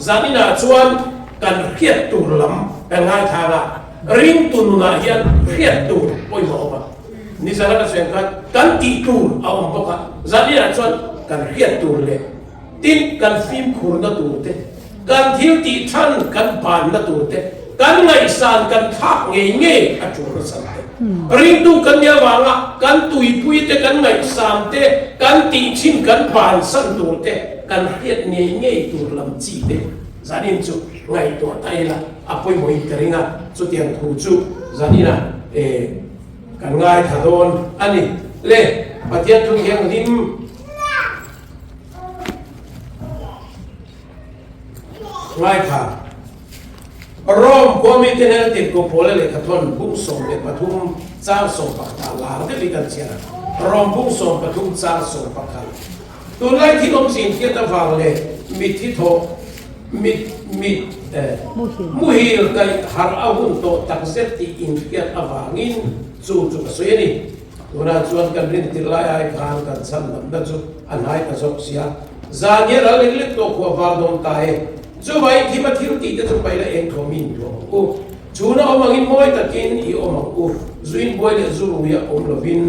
Zaninah chuan kan hriat tur lam kan ngaithlang a, ringtu nunah hian hriat tur pawimawh a awm a. Nizan a ka sawi ang khan kan tih tur a awm bawk a, zaninah chuan kan hriat tur leh tin kan fimkhurna tur te, kan thil tih than kan banna tur te, kan ngaihsan kan thlak ngei ngei a tul nasa te. Ringtu kan nih avanga kan tuipui te, kan ngaihsan te, kan tih thin kan bansan tur te, kan hriat ngei ngei tur lam chi te zanin chu ngaihtuah ta ila a pawimawhin ka ring a, chutiang thu chu zaninah eh. Kan ngaithla dawn a ni. Le, Pathian thu thianghlim ngaithla. Rome khua mite hnena tirhkoh Paula lehkha thawn bung 13 chang 11 ah lar deuh hi kan chhiar a. Rome bung 13 chang 11. Tunlai thil awm zin hriat avang leh mitthi thawh mit mit muhil kaih harh a hun tawh takzet tih inhriat avangin chu chu ka sawi a ni. Tunah chuan kan rintir lai ai khan kan chhan lamna chu a hnai ta zawk sia. Zan hian ral lek lek tawh khuah var dawn ta e. Chuvangin thim a thil tih te chu paila eng thuam in tuam ang u. Chhuna awm angin mawi takin i awm ang u. Zuin buai leh zu ruia awm lovin,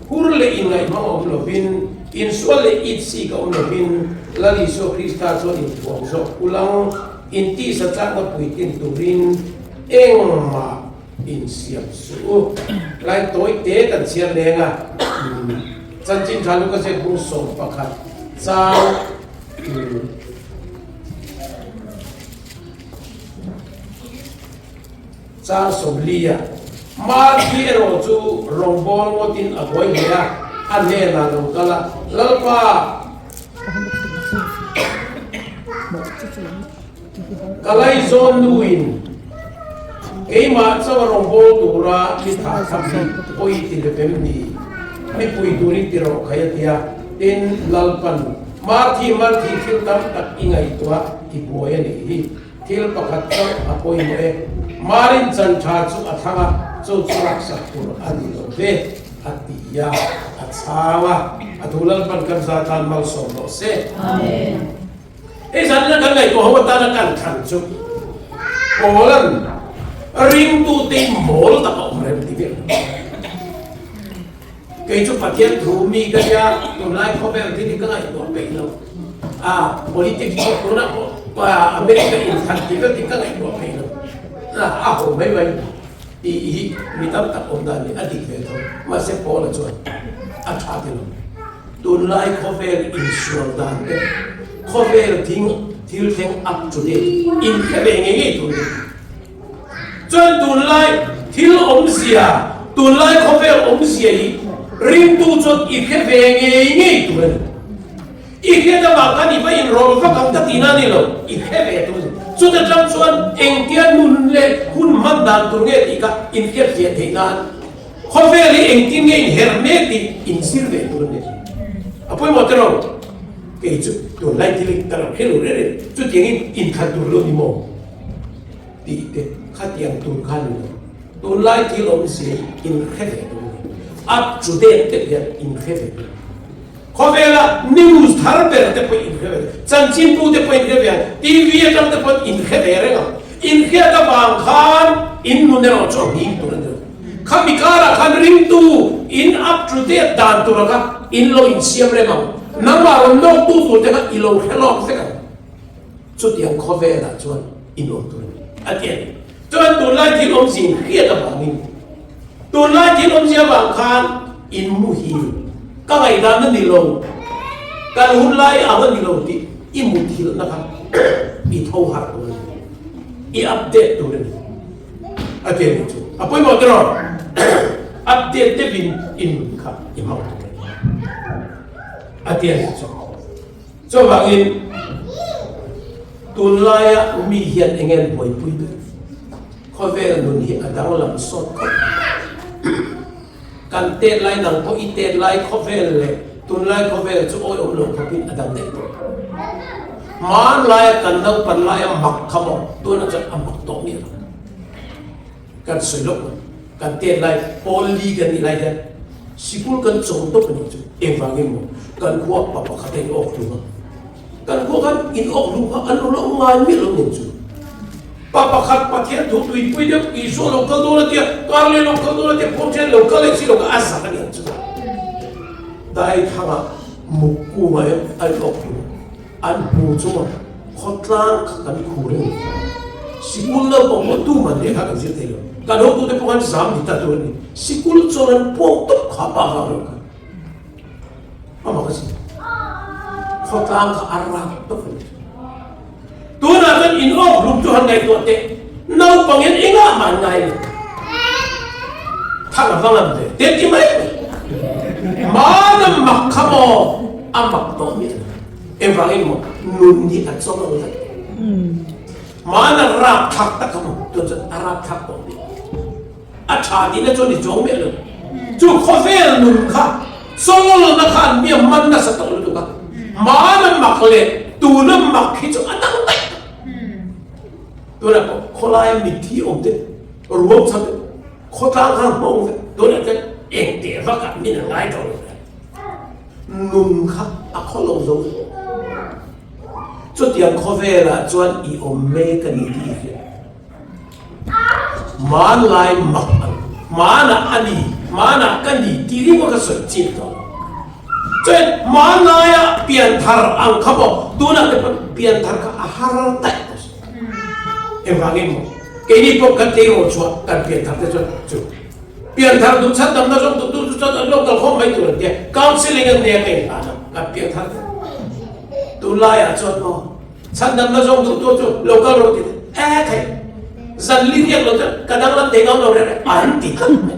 hur leh inngaihhmang awm lovin, Insual leh itsik a awm lovin Lal Isua Krista chuan inthuam zawk ulang intihsa chakna puitlin turin engmah insiam suh u. Tlai tawi te kan chhiar leng a, Chanchin Tha Luka ziak bung 11 chang Chang 40 a Marthi erawh chu rawngbâwl ngawtin a buai hle a, a hnênah lo kal a, Lalpa, ka laizawn nuin keimah chauh a rawngbâwl tûra mi thah tham hi pawi ti le vem ni? Mi pui tûrin ti rawh khai a ti a. Tin, Lalpan, Marthi, Marthi, thil tam tak i ngaihtuah i buai a nih hi. Thil pakhat chauh a pawimawh e. Marin chan tha chu a thlang a, chu chu laksak tur a ni lo ve, a ti a, a chhang a. A thu Lalpan kan za tan malsawm rawh se. Amen. Hei zanina kan ngaihtuah ho atana kan thlan chu Paula'n ringtute in mawl tak a awm rem ti vel. Kei chu Pathian thu mi ka nia, tunlai khawvel thil hi ka ngaihtuah peih lo. A, politics pawh tunah pawh America inthlan tih vel hi ka ngaihtuah peih lo. A, a ho mai mai tih hi mi tam tak awm dan hi a dik ve tho. Mahse Paula chuan a tha ti lo. Tunlai khawvel insual dan te, khawvel thing thil thleng up to date inhre ve ngei ngei tur ni. Chuan tunlai thil awmzia, tunlai khawvel awmzia hi ringtu chuan i hre ve ngei ngei tur a ni. I hriat avang khan i va inrawlh vak ang ka tihna a ni lo, i hre ve tur a ni. Chuta tang chuan engtia nun leh hun hman dan tur nge tih kha inhriat fiah theih nan khawvel hi engtin nge inherh mek tih inzir ve tur a ni. A pawimawh tero, kei chu tunlai thil hi ka lo hre lo reng reng, chutiangin inthlan tur lo ni maw? Tih te khatiang tur kha ni lo. Tunlai thil awmzia hi inhre ve tur a ni. Up to date te hian inhre ve tur a ni. Khawvela news thar ber te pawh inhre ve, chanchinbu te pawh inhre ve ang, TV atang te pawh inhre ve reng ang. Inhriat avang khan in nun erawh chu a nghing tur a ni lo. Khami karah khan ringtu in up to date dan tura kha in lo insiam reng ang. Nangmah rawn nawktu tur te kha i lo hre lawk vek ang. Chutiang khawvelah chuan in awm tur a ni, a ti a ni. Chuan tunlai thil awmzia hriat avangin, tunlai thil awmzia avang khan in muhil ka ngaihdan a ni lo, kan hun lai ang a ni lo tih i muthilhna kha i tho harh tur a ni, i update tur a ni, a ti a ni chu. A pawimawh tiraw? Update deuhin i nun kha i hmang tur a ni, a ti a ni chu. Chuvangin, tunlaia mi hian eng nge an buaipui ber? Khawvel nun hi a danglam sawt khawp mai. Kan tet lai nang pawh i tet lai khawvel leh tunlai khawvel chu awihawm lo khawpin a dang daih tawh. Hmanlaia kan naupan laia mak kha maw tunah chuan a mak tawh miah lo. Kan sawi loh mai. Kan tet lai pawl li kan nih lai hian sikul kan chawm tawp a nih chu. Engvangin maw? Kan khua pa pakhat a in awk hlum a. Kan khua khan in awk hlum kha an lo la awm ngai miah lo nen chu. Pa pakhat Pathian thu tuipui deuh Isua lo kal dawn a tia, Karle lo kal dawn a tia, Phawngṭhen lo kal leh si lo kha a zak a ni ang chu. Daithanga muk kunga hian a in awk hlum a, an hmu chunga khawtlang kha kan khur a ni. Sikul naupang pawh tuman lehkha kan zir thei lo. Kan hotute pawh khan zam ni ta tur a ni. Sikul chuan an puang tawp kha pa vang lo kha. Amah ka si. Khawtlang kha a rak tawp a ni. Tunah chuan in awk hlum chu han ngaihtuah teh. Naupang hian engah mah an ngai lo. Thang a va ngam ve. Te ti mai mai. Mana mak kha maw a mak tawh miah lo. Engvangin maw nun hi a chaw lo vek. Mana rapthlak tak kha maw tun chuan a rapthlak tawh miah lo. A tha tihna chuan i chuang miah lo. Chu khawvel nun kha chawlna khan mi a man nasa tawh lutuk a. Mana mak leh tuna mak hi chu a dang daih tawh. Tunah pawh khawlaia mitthi awm te, ruam chho te, khawtlang khan hmawng vek. Tunah chuan eng teh vakah min a ngai tawh lo ve. Nun kha a khaw lo zo vek. Chutiang khawvelah chuan i awm mek a ni tih i hriat. Hmanlai mak ang, hmanah a ni, hmanah ka ni tih ringawt ka sawi chin tawh lo. Chuan hmanlaia pianthar ang kha maw, tunah te pawh pianthar kha a har daih tawh si. Engvangin maw? Keini pawh kan tleirawl chhuah kan pianthar te chuan chu pianthar duh chhan damna zawng duh duh chu chuan an lo kalkhawm mai tur an tia, counselling an nei a ka inhlan a, kan pianthar te. Tunlaiah chuan maw? Chhandamna zawng duh tur chu lo kal rawh tih e thei zan li riak lo chuan ka danglam thei ngam lo reng reng an ti tlat mai.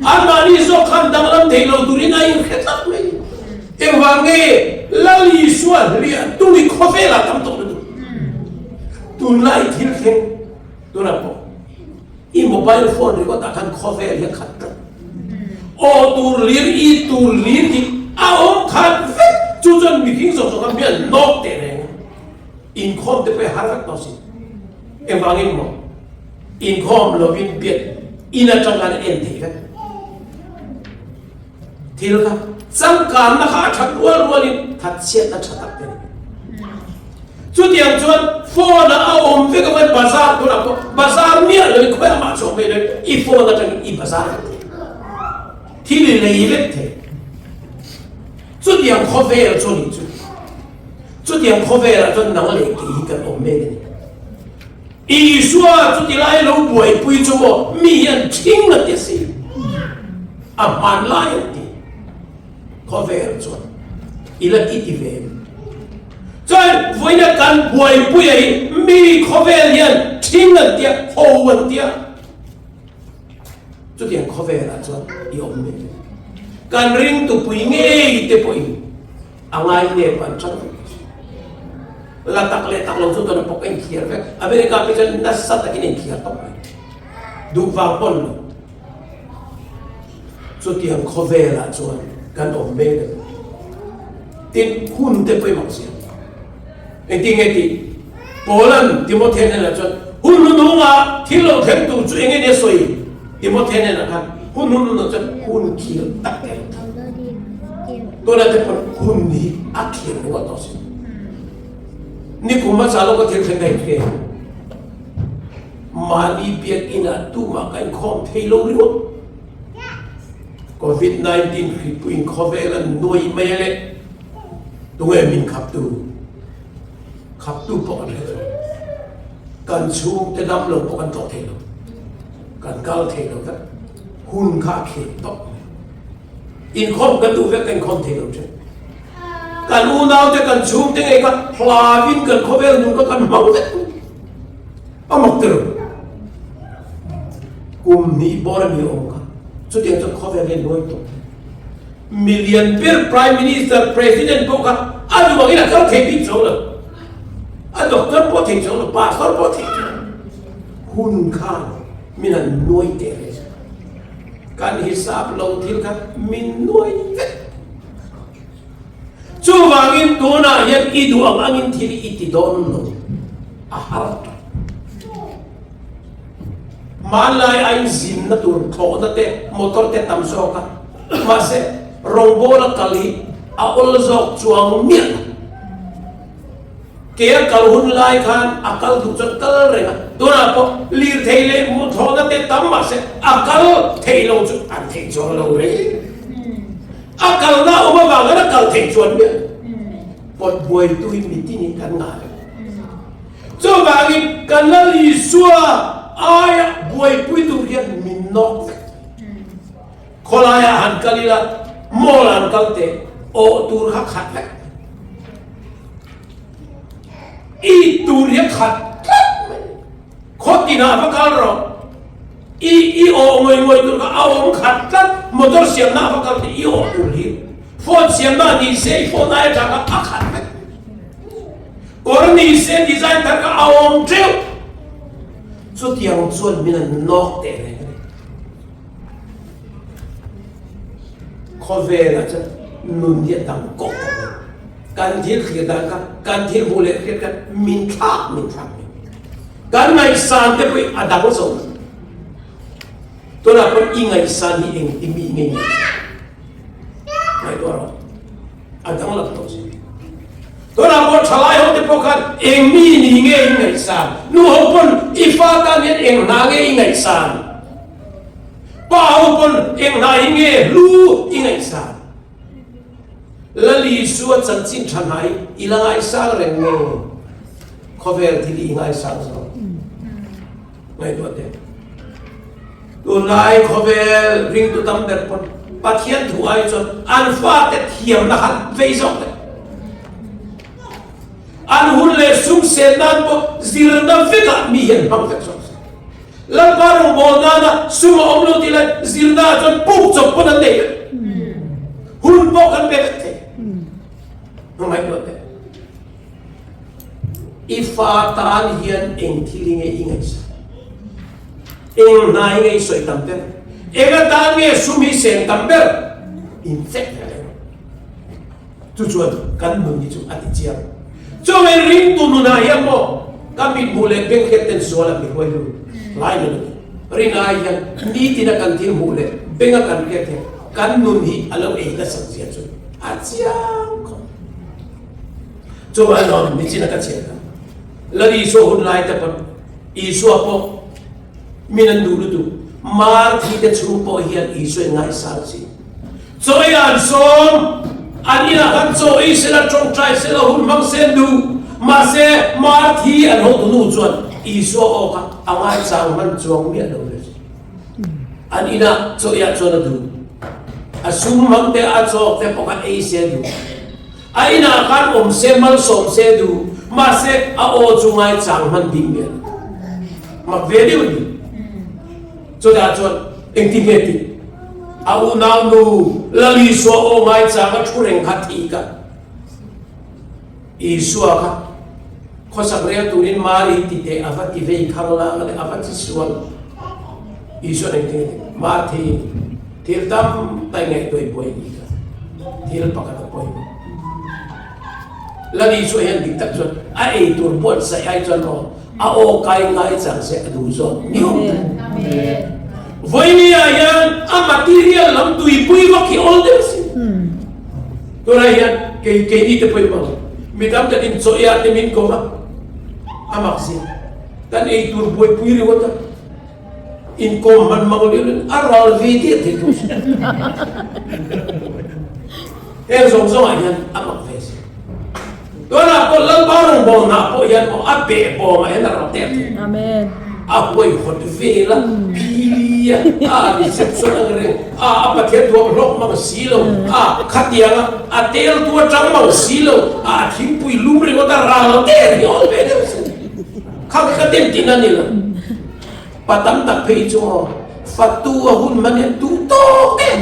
Anmahni zawk khan danglam thei lo turin a inhre tlat mai. Engvang nge Lal Isua hliah tui khawvelah tam tawh lutuk. Tunlai thil thleng tunah pawh i mobile phone ringawtah khan khawvel hi a khat tlat. Aw tur lir, i tur lir hi a awm khat vek. Chu chuan mihring zawk zawk khan mi an nawk teh reng a. Inkhawm te pawh i har vek tawh si. Engvangin maw? Inkhawm lovin biak in atang khan en thei vek. Thil kha changkanna kha a that rual rualin thatchhiatna tha tak te a ni. Chutiang chuan phone ah a awm vek avai bazar tunah pawh bazar miah loin khawiah mah chhuak mai loin i phone atangin i bazar vek thei. Thil i lei vek thei. Chutiang khawvel chu a nih chu. Chutiang khawvelah chuan nang leh kei hi kan awm mek a ni. Isua chuti lai lo buaipui chu maw mi hian thing a ti si. A hmanlai an ti. Khawvel chuan i la ti ti ve em? Chuan vawiina kan buaipuia hi mi khawvel hian thing an tia, ho an tia. Chutiang khawvelah chuan i awm ve em? Kan ringtupui ngei te pawhin A ngai nep an tha vek. La tak leh tak lo chu tuna pawh ka inthiar vek. America phei chuan nasa takin a inthiar tawp mai. Duh vang pawn lo. Chutiang khawvelah chuan kan awm mek a ni. Tin, hun te pawimawh zia. Engtin nge tih? Paula'n Timothea hnenah chuan, Hun hnuhnungah thil lo thleng tur chu eng nge nia sawi? Timothea hnenah khan hun hnuhnungah chuan hun khir tak te a lo thleng. Tunah te pawh hun hi a khir ringawt tawh si. Nikum hmasa lawka thil thleng ka inhria hi mahni biakinah tumah ka inkhawm thei lo ringawt. Covid 19 hripuiin khawvel a nuai mai a le. Tunge min khaptu? Khaptu pawh kan hre thei. Kan chhungte dam lo pawh kan tlawh thei lo. Kan kal thei lo vek. Hun kha a khir tawp mai. Inkhawm kan duh vek, kan inkhawm thei lo thin. Kan unaute, kan chhungte ngei kha hlawin kan khawvel nun kha kan hmang vek mai. A mak tir. Kum hnih bawr a mi awm kha. Chutiang chuan khawvel hi a nuai tawp. Milian ber Prime Minister, President pawh kha a duh angin a kal thei bik chuang lo. A doctor pawh thei chuang lo, pastor pawh thei chuang lo. Hun khan min han nuai teh reng a. Kan hisap lo thil kha min nuai vek. Chuvangin tunah hian i duh ang angin thil i ti dawn lo. A har tawh. Hmanlai aiin zinna tur thlawhna te, motor te tam zawk a. Mahse, rawngbawla kal hi a awl zawk chuang miah lo. Ke a kal hun lai khan a kal duh chuan kal reng a, tunah pawh lirthei leh hmuhthlawhna te tam mahse a kal thei lo chu an thei chuang lo reng. A kalna awm avang khan a kal thei chuan miah lo. Pawt buaitu hi mitin in kan ngah reng. Chuvangin kan Lal Isua aia buaipui tur hian min nawk vek. Khawlaiah han kal ila, mall ah han kal teh, awh tur kha khat vek. I tur hi a khat tlat mai. Khaw tinah va kal rawh, i i awh ngawih ngawih tur kha a awm khat tlat. Motor siamna ah va kal teh, i awh tur hi phone siamna ni se i phone aia tha kha a khat vek. Kawr ni se design thar kha a awm teuh. Chutiang chuan min an nawk teh reng a ni. Khawvelah chuan nun hi a dang kawk kawk mai. Kan thil thlir dan kha, kan thil hmuh leh hriat kha min thlak min thlak mai. Kan ngaihsan te pawh hi a dang zo mai. Tunah pawh i ngaihsan hi engti mi nge ngaihsan? Ngaihtuah rawh. A danglam tawh si. Tunah pawh thalai ho te pawh khan eng mi ni nge i ngaihsan? Nu ho pawn i fa tan hian eng hna nge i ngaihsan? Pa ho pawn eng hna hi nge hlu i ngaihsan? Lal Isua chanchin tha hna hi i la ngaisang reng nge? Khawvel thil i ngaisang zawk? Ngaihtuah teh. Tunlai khawvel ringtu tam ber pawn Pathian thu ai chuan an fate thiamna kha vei zawk teh. An hun leh sum sen nan pawh zirna vekah mi hian hmang vek zawk se. Lalpa rawngbâwl nana sum a awm lo tih lai zirnaah chuan puk chawp pawn an nei vek. Hun pawh kan pe vek thei. Ngaihtuah teh. I fa tan hian eng thil hi nge i ngaihsak? Eng hna hi nge i sawi tam ber? Eng atan nge sum hi sen tam ber? In check ve reng. Chu chuan kan nun hi chu a ti chiang. Chuvangin ringtu nunah hian maw ka mithmuh leh bengkhet ten sual a mi huai lut lai nun a ni. Rin ai hian nitina kan thil hmuh leh benga kan hriat hian kan nun hi a lo ei nasat zia chu a chiang khawp. Chuvangin lawm nichin a ka chhiat a, Lal Isua hun lai te pawn Isua pawh min an duh lutuk. Marthi te chhung pawh hian Isua in ngaisang si. Chaw ei an sawm, an inah khan chaw ei sela, tawngtai sela, hun hmang se duh. Mahse, Marthi an hotu nu chuan Isua aw kha a ngaichang hman chuang miah lo le. An inah chaw eiah chuan a duh. A sum hmang te, a chawk te pawh kha ei se duh. A inah khan awm se, malsawm se duh. Mahse, a aw chu ngaichang hman ding miah lo. Mak ve deuh a ni. Chutah chuan engtin nge tih? A unaunu Lal Isua aw ngaichang a thu reng kha thih ka. Isua kha khawsak rel turin Mari ti teh a va ti vei khang lang a leh a va ti sual. Isua'n engtin nge tih? Marthi, thil tam tak i ngaihtuah i buai ni kha. Thil pakhat a pawimawh. Lal Isua hian dik tak chuan a ei tur buatsaih ai chuan maw a aw kai ngai chang se a duh zawk miau ta. Vawinia hian a material lam tuipui vak hi awl deuh si. Tunah hian kei keini te pawhin maw mi tam takin chaw eiah te min kawm a, a mak zia. Kan ei tur buaipui ringawt a. Inkawm hman mang leh in a ral ve diah thei tur si. Heng zawng zawngah hian a mak ve si. Tunah pawh Lalpa rawngbawlnah pawh hian maw a behbawmah hian a ral teh thei. Amen. A huaihawt vel a, phili a, a reception ang reng a, a Pathian thuam hlawk mang si lo, a khatiang a, a tel tu atang mang si lo, a thingpui lum ringawt a ral teh hi awl ve deuh si. Kha ka tem tihna ni lo. Pa tam tak phei chu aw, fatu a hun hman hian duh tawk e.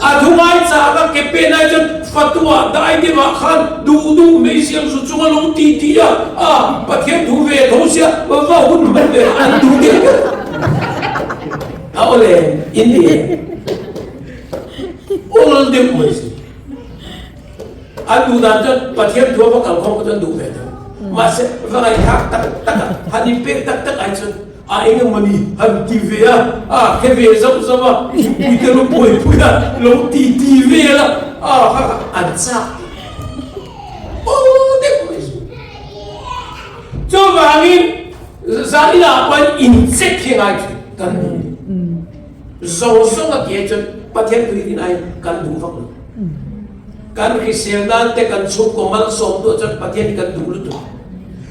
A thu ngai chak a ke pen ai chuan fatu ah dai deuh ah khan duh duh mai siam zu chunga lo ti ti a, a Pathian thu ve tho sia va hun hman ve an duh deuh deuh. A aw le, in ni e. Awl deuh mai si. An duh dan chuan Pathian thu a va kal khawm kha chuan duh ve tho. Mahse, va ngaihthlak tak tak a, han inpek tak tak ai chuan a eng emawni han ti ve a, a khe ve zauh zauh a, thingpui te lo buaipui a, lo ti ti vel a, a kha kha an chak aw deuh mai. Chuvangin zaninah pawhin in check hi ngai thin kan duh ni. Zawng zawng a tih chuan Pathian tui rin aiin kan duh vak lo. Kan hrisel nan te kan chhungkaw malsawm duh chuan Pathian hi kan duh lutuk.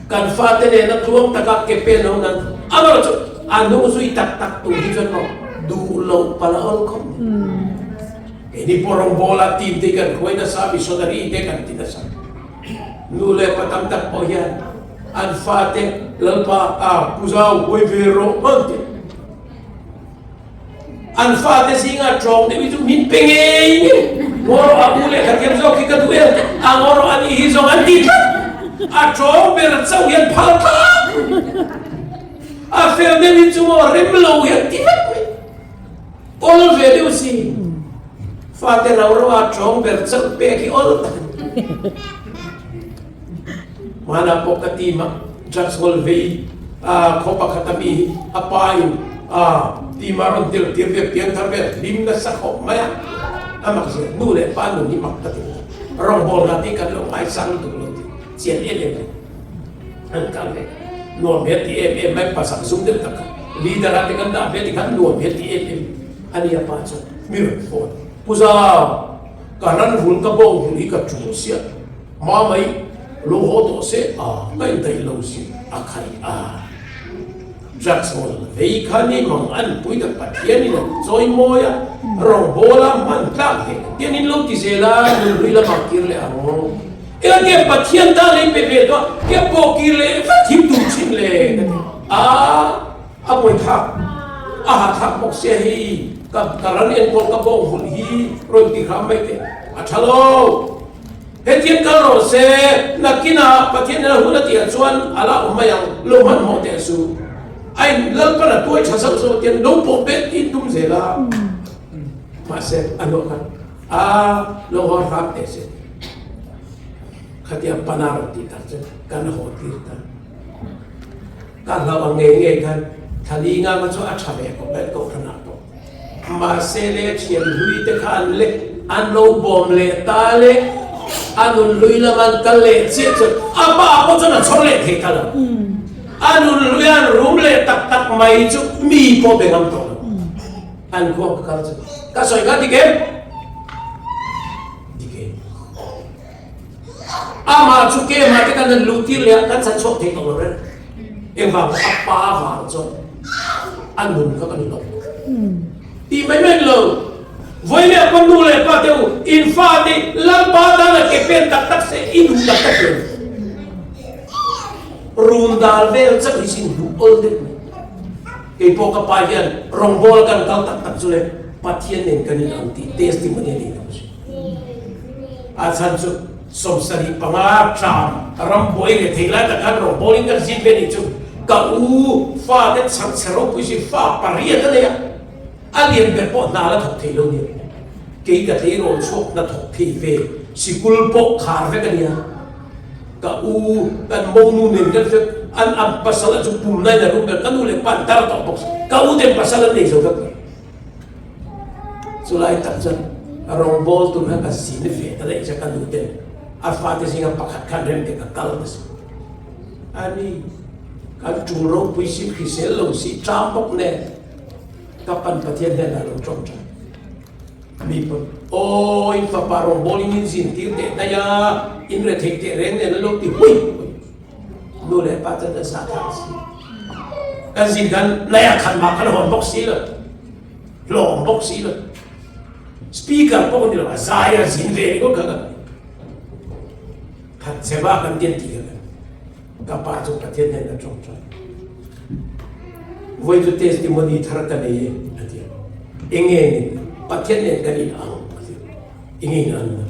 Kan fate nena tluang taka ke pen ho nan amaherawhchu a hnung zui tak tak tur hi chuan maw duh loh pala awl khawp mai. Keini pawh rawngbawla team te hi kan hruai nasa, missionary te kan ti nasa. Nu leh pa tam tak pawh hian an fate Lalpa a pu zau huai ve rawh hman teh. An fate zinga tawng deuh hi chu min pe ngei ngei. Ngaw rawh a u leh khathiam zawk hi ka duh em a ngaw rawh a nih hi zawng an ti tlat. A tawng ber chauh hian phal thlak. A fel deuh hi chu maw rem lo hian ti vek mai. Awl ve deuh si. Fate rau rau a tawng ber chauh pek hi awl tak a ni. Hmanah pawh ka team a drugs hawl vei a khaw pakhat a mi hi a pa in a team a rawn tel tir ve pian thar vel hlim nasa khawp mai a. A mak zia nu leh pa nun hi mak ka ti. Rawngbâwl hna te kan lo ngaisang lutuk lo tih chian em em a ni. An kal ve. Nuam hian ti em em mai pasak zum deuh tak kha leader ah te kan dah ve ti khan nuam hian ti em em a ni a pa chuan mi rawn phone Pu Zau ka ran vul ka bawng vul hi ka tul sia ma mai lo haw tawh se a ka indaih lo si a khai a drugs hawn vei kha ni mang an pui tak Pathian in an chawi mawi a rawngbawl a hman tlak ve tian in lo ti zel a nunhlui lamah kir leh ang. Engake Pathian tan lei pe ve tawh ke pawh kir leh vek hi tum thin le ka ti a, a buaithlak a hahthlak bawk sia hei ka ka ran enkawl ka bawng hun hi rawn ti hram mai teh a tha lo. Hetiang kal rawh se nakinah Pathian ina hun a tih ah chuan a la awm mai ang lo hmanhmawh teh su. A in Lalpan a tuai tha zauh zauh tiang lo pawh bet in tum zel a mahse a hlawh khan a lo haw hram teh se. Khatia pana rawn tih tak chu kan haw tir ta. Ka hlauh ang ngei ngei khan thla li nga kha chu a tha ve khawp mai kohhran ah pawh. Mahse le thian hlui te kha an lek an lo bawm leh ta le a nun hlui lam an kal leh chiah chuan a pa pawh chuan a chhawr leh thei ta lo. A nun hlui an rum leh tak tak mai chu mi pawh be ngam tawh lo. An khua ka kal chu ka sawi kha dik em? Dik em? Amah chu kemah te kan han luh tir leh a, kan chan chhuak thei tawh lo reng. Engvang a pa vang chuan a nun kha kan hlawk. Tih mai mai lo. Vawi leh pa nu leh pa te u, in fa te Lalpa tan a ke pen tak tak se i duh tak tak lo. Run dal vel chauh hi sin duh awl deuh mai. Kei pawh ka pa hian rawngbawl kan kal tak tak chu le Pathian nen kan inang tih testimony a nei lo a si. A chhan chu 75 tlam rambuai leh thei lai tak khan rawngbawl in kan zin ve nih chu ka u fate chhang chhe ropui si fa pariat a nei a, a lian ber pawh hna la thawk thei lo nia. Kei ka tleirawl chhuak hna thawk thei ve sikul pawh khar vek a nia. Ka u kan monu nen kan fek an an pasal a chu pum nain a rum ber ka nu leh pa an tar tawh bawk si ka u ten pasal an nei zo vek mai. Chulai tak chuan rawngbawl tur khan ka zin ve ta daih che ka nu ten a fate zinga pakhat khan rem te ka kal ta si. Ani kan tul ropui si hrisel lo si ṭam bawk nen ka pan Pathian hnenah lo ṭawngṭai. Mi pawn aw in fapa rawngbawl in in zin tir teh daih a in rethei teh reng nen a lo ti hui hui. Nu leh pa chuan kan sah thak si. Kan zin khan lei ah khat mah khan hawn bawk si lo. Hlawm bawk si lo. Speaker pawh ni lo a zai a zin ve ringawt kha kan khat che ba kan tian ti kha kan ka pa chu Pathian nen a tawngtai. Voi chu testimony thar ka nei e a ti a. Enge ni Pathian nen kan in ang a ti. Enge in an na.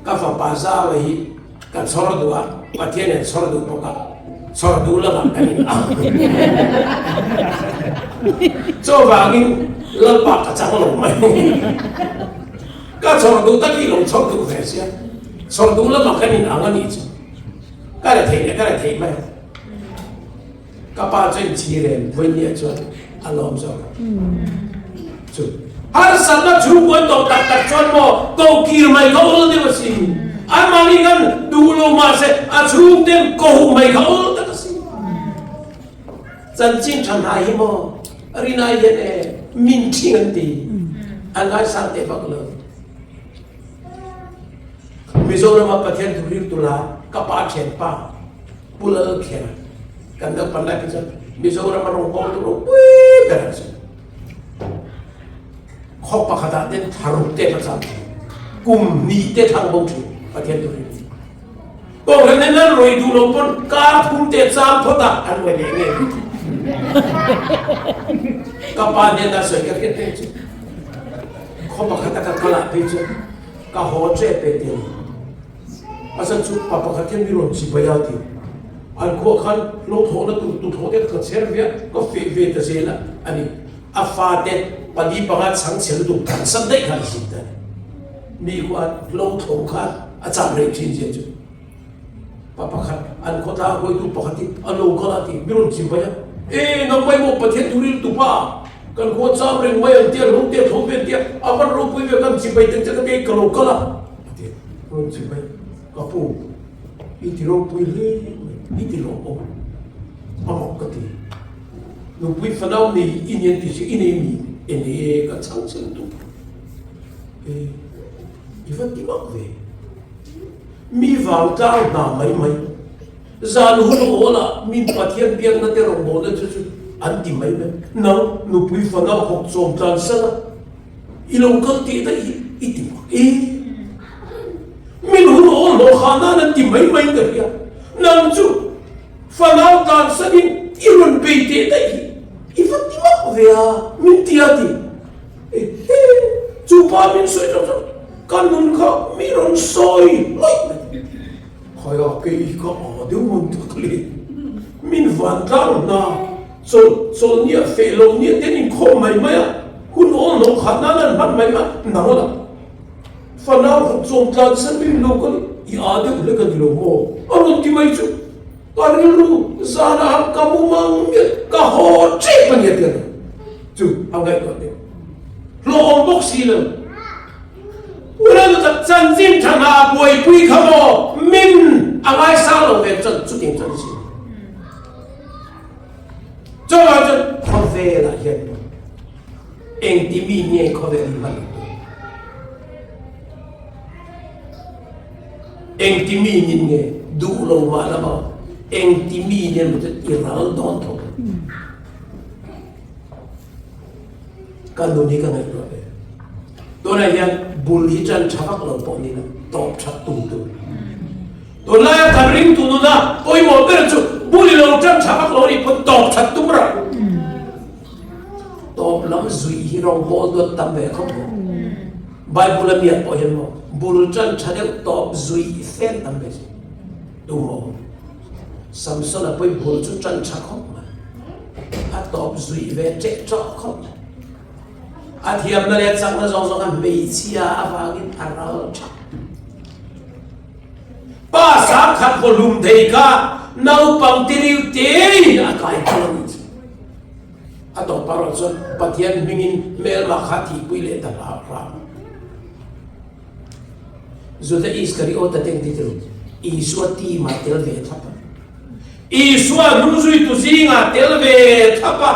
Ka fapa zau hi Ka chhawr duh a, Pathian in chhawr duh bawk a, chhawr duh lamah kan in ang. Chuvangin Lalpa ka chang lo mai. Ka chhawr duh tak hi lo chhawr duh ve sia, chhawr duh lamah kan in ang a nih chu. Ka re theih leh ka re theih mai. Ka pa chu inchhir em vawinia chuan a lawm zawk a. Chu harsatna chhungkaw tawh tak tak chuan maw ko kir mai kha awl deuh a si. Anmahni khan duh lo mahse a chhungten ko mai kha awl tak a si. Chanchin tha hna hi maw rinai hian e min ṭhing an ti. An ngaisang teh vak lo. Mizoram ah Pathian thu riltu la ka pa ṭhianpa Pu Lalkhera kan naupan lai phei chuan Mizoram a rawngbawltu ropui ber an sawi. Khaw pakhat ah ten tharuk te ka cham thin. Kum hnih te thang bo thin Pathian thu riltu. Kohhran in an rawi duh lo pawn kar thum te cham phawt ah an rawi leh ngei. Ka pa hnenah sawi ka hriat reng chu. Khaw pakhat a ka kal ah phei chuan ka haw tep e ti a ni. A chan chu pa pakhat hian mi rawn chibai a ti. An khuah khan lo thawhna tur tuthawh te ka chher ve a, ka feh ve ta zel a a ni. A fate pali panga chhangchhe lutuk thansan daih khan a zin ta a ni. Mi khuan lo tho khan a cham reng thin zia chu pa pakhat an khawtlang hruaitu pakhat hi a lo kal a ti mi rawn chibai a, E nang mai maw Pathian thu riltu pa kan khua cham reng mai ang tia lo te tho ve tia a van ropui ve kan chibai teng che ka ti ka lo kal a a ti rawn chibai ka pu i ti ropui hle mai i ti lawmawm a mak ka ti nupui fanau nei i nian ti si i nei mi e nei e ka chhang chhe lutuk. E, i va ti mak ve. Mi vangtlang hna mai mai. Zan hun awlah min Pathian biakna te rawngbawlna chu chu an ti mai mai. Nang nupui fanau hawk chawm tlan san a, i lo kal teh daih hi i ti mak e. Min hun awl hlawh khah nan an ti mai mai ka hria. Nang chu fanau tlan sanin i rawn bei teh daih hi i va ti mak ve a, min ti a ti. Ehe, chu pa min sawi chauh chauh, ka nun kha mi rawn sawi lawih mai. Khaia kei ka a deuh man tak le, min van tlang hna, chawlh chawlh nia feh lo nia ten inkhawm mai mai a, hun awl lo khat nan an hman mai mai, nang la fanau hawk chawm tlan san rin lo ka ni, i a deuh hle ka ni lo maw? A rawn ti mai chu, ka rilru zanah ka mu mang miah, ka haw tep a ni a ti a ni. Chu a ngaihtuah deuh. Hlawhawm bawk si lo. Unau tak chanchin tha hna buaipui kha maw min a ngaisang lo ve chuan chutiang chuan a si lo. Chuvang chuan khawvelah hian engti mi nge khawvel hi hman ang tur? Engti mi nin nge duh lo mah la maw engti mi nen maw chuan i ral dawn tho. Ka nun hi ka ngaihtuah ve. Tunah hian bul hi tan tha vak lo pawh nila tawp that tum tur. Tunlaia kan ringtu nuna pawimawh ber chu bul i lo tan tha vak lo nih pawn tawp that tum rawh. Tawp lam zui hi rawngbawl duat tam ve khawp maw. Bible a miah pawh hian maw bul tan tha deuh tawp zui fel tam ve si. Tu maw? Samson a pawi bul chu tan tha khawp mai. A tawp zui ve ṭeh ṭawh khawp mai. A thiamna leh chakna zawng zawng a hmeichhia avangin a ral ṭha. Pa sangkhat vawhlum thei kha naupang tiriu tein a kai phal a nih chu. A tawp erawh chuan Pathian hmingin hmelma kha thihpui leh ta hlah hram. Juda Iskariota te engti tirh? Isua team ah tel ve thlap a. Isua hnungzuitu zingah tel ve thlap a,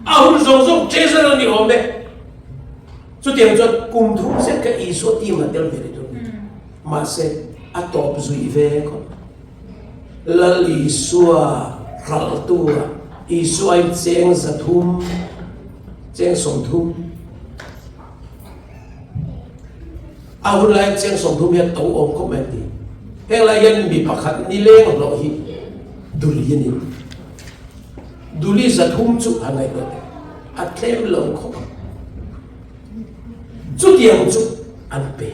a hun zawng zawng treasurer ni awm e. Chutiang chuan kum thum zet kha Isua team ah tel ve ni tur a ni. Mahse, a tawp zui ve khawp. Lal Isua hralhtu ah Isua in cheng 300, cheng 30, A hun laiin cheng 30 hian to awm khawp mai an ti. Heng lai hian mi pakhat nileng hlawh hi duli a ni. Duli 300 chu han ngaihtuah teh. A tlem lo khawp ang. Chutiang chu an pe.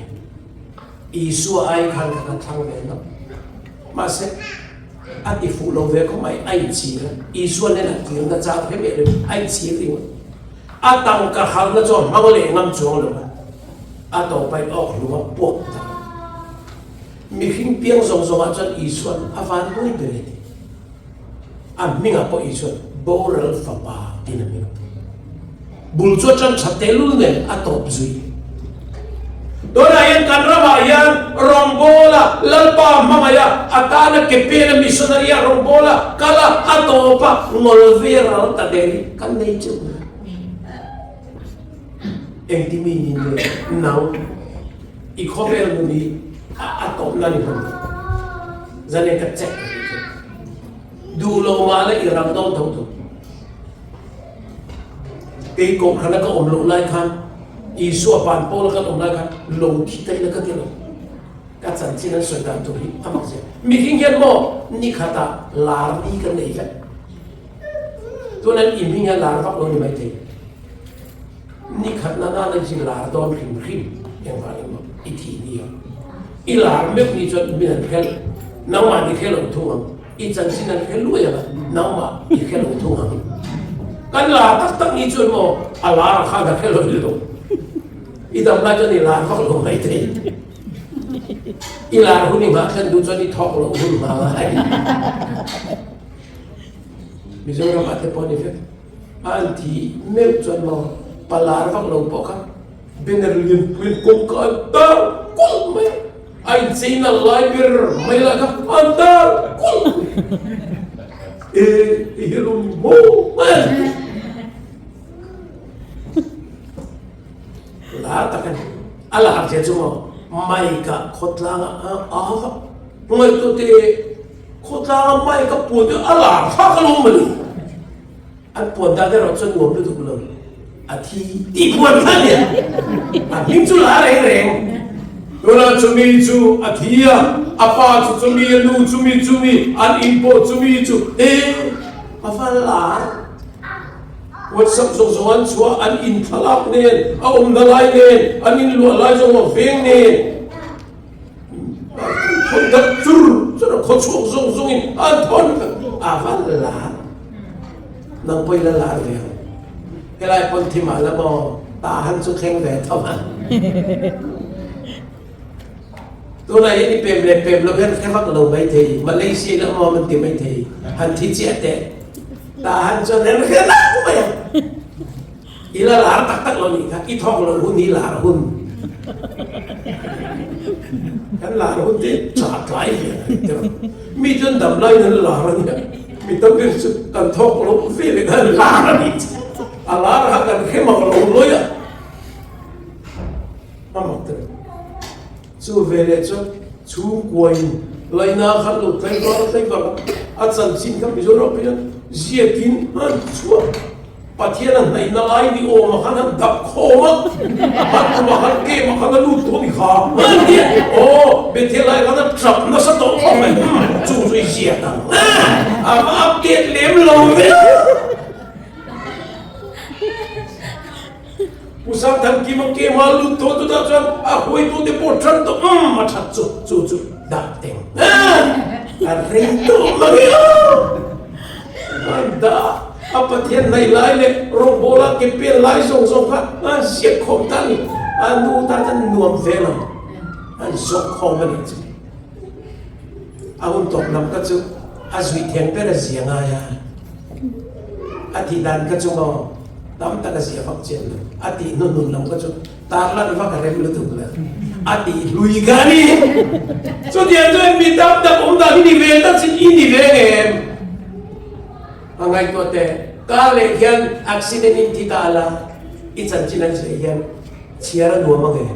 Isua ai khan ka kan thlang ve lo. Mahse, a ti fuh lo ve khawp mai, a inchhir a. Isua nen a kirna chang hre miah lo in a inchhir ringawt. A tangka harna chu a hmang leh ngam chuang lo a, a tawpain awk hlum a puak ta. Mihring piang zawng zawngah chuan Isua'n a van buai ber e ti. A hmingah pawh Isua'n boral fapa tiin a hming a pu. Bul chu a tan tha tehlul nen a tawp zui. Tunah hian kan ramah hian rawngbawla Lalpa hmangaih a, a tana ke pena missionary-a rawngbawla kal a, a tawp a. Ngawl ve ral ta der hi kan nei teuh lo. Engti mi ni nge nang i khawvel nun hi a tawpna ni hman lo. Zane ka check ka tih chu. Duh lo mah la i ral dawn tho tho. Kei kohhrana ka awm loh lai khan Isua pan pawla kan awm lai khan lo thi ta ila ka ti lo. Ka chanchin an sawi dan tur hi a mak zel. Mihring hian maw ni khatah lar ni kan nei vek. Tuna i hming hian lar vak lo ni maithei. Ni khat na nana hi lar dawn hrim hrim engvangin maw i thih ni a. I lar meuh ni chuan min an hre nangmah ni hre lo thung ang. I chanchin an hre luai ang a, nangmah i hre lo thung ang. Kan lar tak tak ni chuan maw a lar a khan a hre lo lo. I dam lai chuan i lar vak lo maithei. I lar hun i nghah thlen duh chuan i thawk loh hun hma ngai. Mizoram ah te pawh ni vek. A an thi meuh chuan maw palar vak lo pawh kha banner lian pui in kawngka an tar kulh mai a. A incheina lai ber mai lah kha an tar kulh mai. E i hi lawm ni maw mai an ti. Lar tak a ni. A lar zia chu maw Mike-a khawtlanga a a ngaihtuah te khawtlanga Mike-a puan te a lar thlak alawm a ni. An puan dan erawh chuan nuam lutuk lo. A thi tih puan kha a nia. A hming chu lar reng reng. Tunah chumi chu a thi a, a pa chu chumi, a nu chumi chumi, an in pawh chumi chu e a va lar. WhatsApp zawng zawng an chhuah, an in thlalak nen, a awmna lai nen, an in luah lai zawng a veng nen, thawn that chur chur a khaw chhuak zawng zawng in an thawn vek a va lar. Nang pawh i la lar ve ang. Helai pawn thi mah la maw, tah han chu thleng ve tho ang. Tunah hian i pem leh pem lo hian hre vak lo maithei, Malaysia in a awm an ti maithei, han thi chiah teh. Tah han chuan reng reng nak mai a. I la lar tak tak lo nih kha, i thawk lo hun hi lar hun. Kan lar hun te tha tlai ve a ni tawh. Mi chuan dam laiin an lar a nia, mi tam ber chu kan thawk lo ve leh khan lar a ni. A lar kha kan hre mak lo lawi a. A mak ta lo. Chu veleh chuan chhungkuain laina khan lo tlai var a tlai var a, a chanchin kha Mizoram hian ziakin an chhuak. Pathian a hnaihna lai ni awm a khan an dap khawm a, an kum a khan game a khan a lut tawh ni kha an ti a, aw Bethel lai khan a tap nasa tawh khawp mai, chu chu i ziak ang a va update lem lo ve. Pu Sangthankima kema lut tawh chutah chuan a huaitute pawh tan tawh umm a that chu chu chu dah teng a rei tawh mai a a dah a Pathian hnaih lai leh rawngbawla ke pen lai zawng zawng kha a ziak khawm ta a ni a nu tan a nuam ve lo an zawk khawm a nih chu a hun tawp lam kha chu a zui theng ber a zia ngai a a tih dan kha chu maw Tam tak a zia vak chian lo. A tih hnuhnun lo kha chu tarlan vak a rem lutuk lo. A tih hlui kha a ni. Chutiang chuan mi tam tak awm dan hi ni ve ta chin i ni ve ngem? A ngaihtuah teh, kar leh hian accident in thi ta la, i chanchin an zeh hian chhiar a nuam ang em?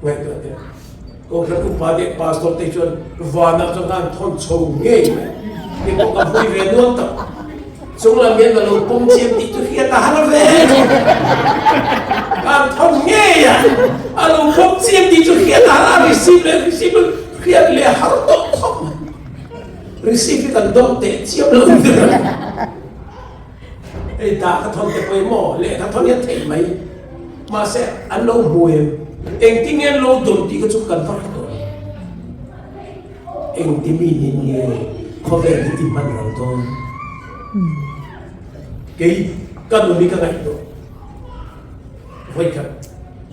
Ngaihtuah teh, Kohhran upa leh pastor te chuan vanah chuan khan thawn chho ngei mai. Kei pawh ka vui ve nual tak. Chung lam hian ka lo pawm chiam tih chu hriat a har ve. Khan thawn ngei a, a lo pawm chiam tih chu hriat a har a, receive leh receive hriat leh har tawh khawp mai. Receive hi kan dawng teh chiam lo ber. Hei dah ka thawn te pawh hi maw lehkha thawn hian theih mai. Mahse an lo hmu em? Engtin nge an lo dawn tih kha chu kan va hre tawh lo. Engti mi nin nge khawvel hi i hman ral dawn? Kei ka nun hi ka ngaihtuah. Vawikhat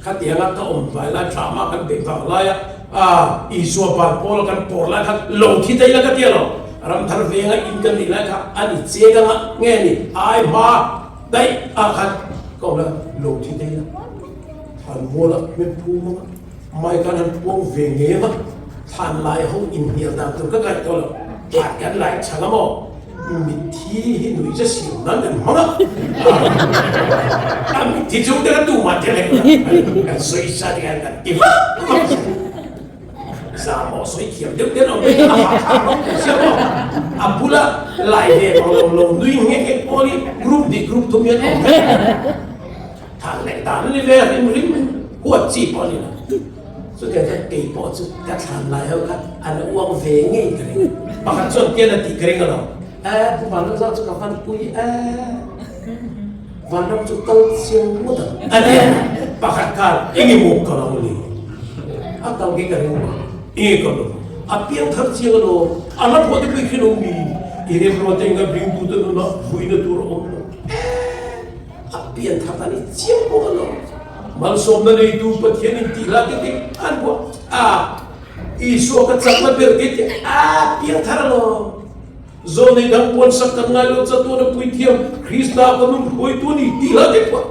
khatianga ka awm vai lai drama kan beih vang laia ah Isua ban pawla kan pawr lai khan lo thi daih la ka tia lo. Ramthar venga in kan nih lai kha a ni che danga nge ni ai hma daih ah khan ka awm la lo thi daih la. Thlan mual ah hmel phum anga mai khan han puang ve ngem a thlan lai ho inhnial dan tur ka ngaih tawh lo. Thlan kan lai chhan a maw? Mitthi hi nuih che siam nan kan hmang a. A mitthi chung te kha tumah tel hek lo. Kan sawi sa te khan kan ti vak vak zel. Zahmawh sawi thiam deuh te an awm mai a hahthlak rawng tih sia maw? A bula lai ve mang lo lo nui nghek nghek pawl hi group hnih group thum hian awm vek. Thlan leh dan a ni ve a hrim hrim huat chi pawh a ni lo. Chutiang chuan kei pawh chu ka thlan lai ho kha an uang ve ngei ka ring a. Pakhat chuan tian a tih ka ring alawm. E Pu Vanlalzau chu ka van pui e. Vanram chu kal chiang ngawt ang. A ti a. Pakhat khan eng emaw ka lo ni. A kal ngei ka ring lo. Eng ka lo. A piang thar chiang alawm. A hla phuah te pawh i hre lo mi. I remruat enga ringtute nunah vuina tur a awm lo. E. A pian thar dan i chiang bawk alawm. Malsawmna neitu Pathian in tih hlah te te an buah a. Isua ka chakna ber te te a piang thar alawm. Zawnei dang puan sak kan ngai lo chatuan a puithiam Krista ka nun hruaitu a ni tih hlah te pawh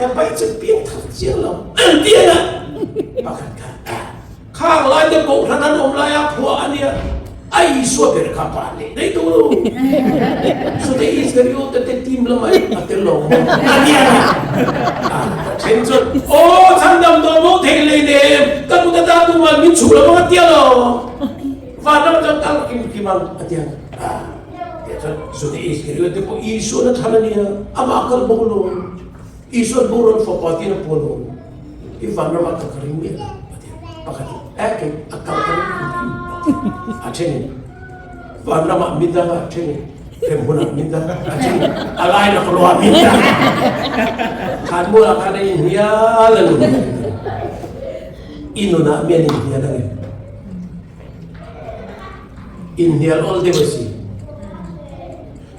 he pai chu piang thar chiang lo an ti ang a. Pakhat kha a. Khang lai te kohhran an awm lai a phuah a nia, a Isua ber kha pa leh daih tawh lo. Chute Iskariota te team lamah a tel lo maw a nia ni. A then chuan, Aw chhandam dawn maw thei hlei nem, ka kut ata tuman min chhuh lo ang a tia lo. Vanram chuan kal kim kim ang a tia. A tia chuan chute Iskariota te pawh Isuan a thlan a nia, amah kal bo lo. Isuan boral fapa tiin a puan awm. I vanram ah ka ka ring miah lo a ti a. Pakhat in, Eh kei a kal ka ring hrim hrim a ti a. A then in, Vanram ah min dang a, a then in, Hremhmun ah min dang a, a then in, A lai laklawh ah min dang. Thlanmual ah khan a inhnial a ni. I nun ah mi an inhnial ang em? Inhnial awl deuh a si.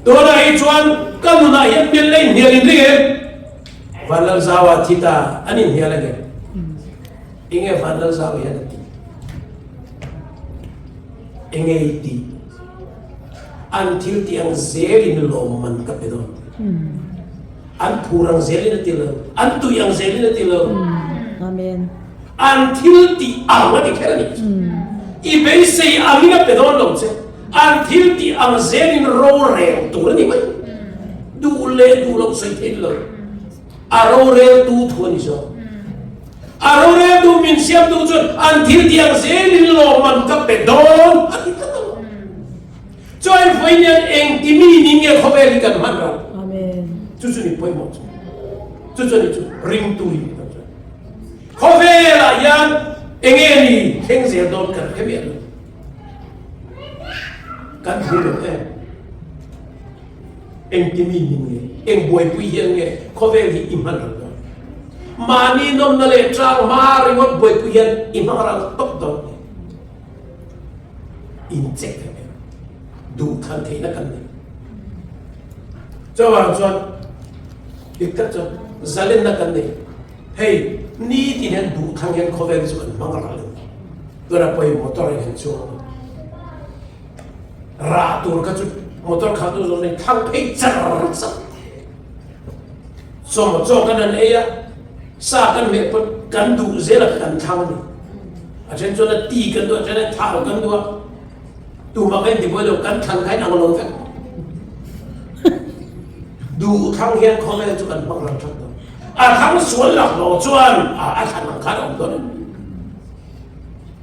Tunah hi chuan ka nunah hian bial la inhnial in ring em? Vanlalzaua thi ta an inhnial ang em? Enge Vanlalzaua hian a tih? Enge i tih? An thil tih ang zelin lawmman ka pe dawn. An phur ang zelin a ti lo. An tui ang zelin a ti lo. Amen. An thil tih ang a ti kher a ni. I beisei angin a pe dawn lo che. An thil tih ang zelin rorel tur a ni mai. Duh leh duh loh sawi theih lo. A roreltu thu a ni zawk. A roreltu min siamtu chuan an thil tih ang zelin lawmman ka pe dawn a ti tlat a lo. Chuan vawiin hian engti mi ning nge khawvel hi kan hman ro? Chu chu ni pawimawh chu. Chu chu ni chu ringtu hi ni tak chuan. Khawvelah hian enge ni thleng zel dawn kan hre miah lo. Kan hmu lo em? Engti mi ning nge? Eng buaipui hian nge khawvel hi i hman ral dawn? Mahni nawmna leh tlang hma ringawt buaipui hian i hmang ral tawp dawn nge? Incheck vek em? Duhthlan theihna kan nei. Chuvang chuan dik tak chuan zalenna kan nei. Hei, nitin hian duhthlang hian khawvel hi chu kan hmang ral lo. Tunah pawh hei motor in han chuang a, rah tur kha chu motor khalh tu zawng in thlang phei char char. Chaw chaw kan han ei a, sa kan hmeh pawn kan duh zel a kan thlang a ni. A then chuan a ti kan duh a, a then a thau kan duh a, tumah kan intibuai lo, kan thlan kha in ang lo vek. Duh thlang hian khawvel chu kan hmang ral that dawn. A thlang sual laklawh chuan a thlan ang khan a awm dawn a ni.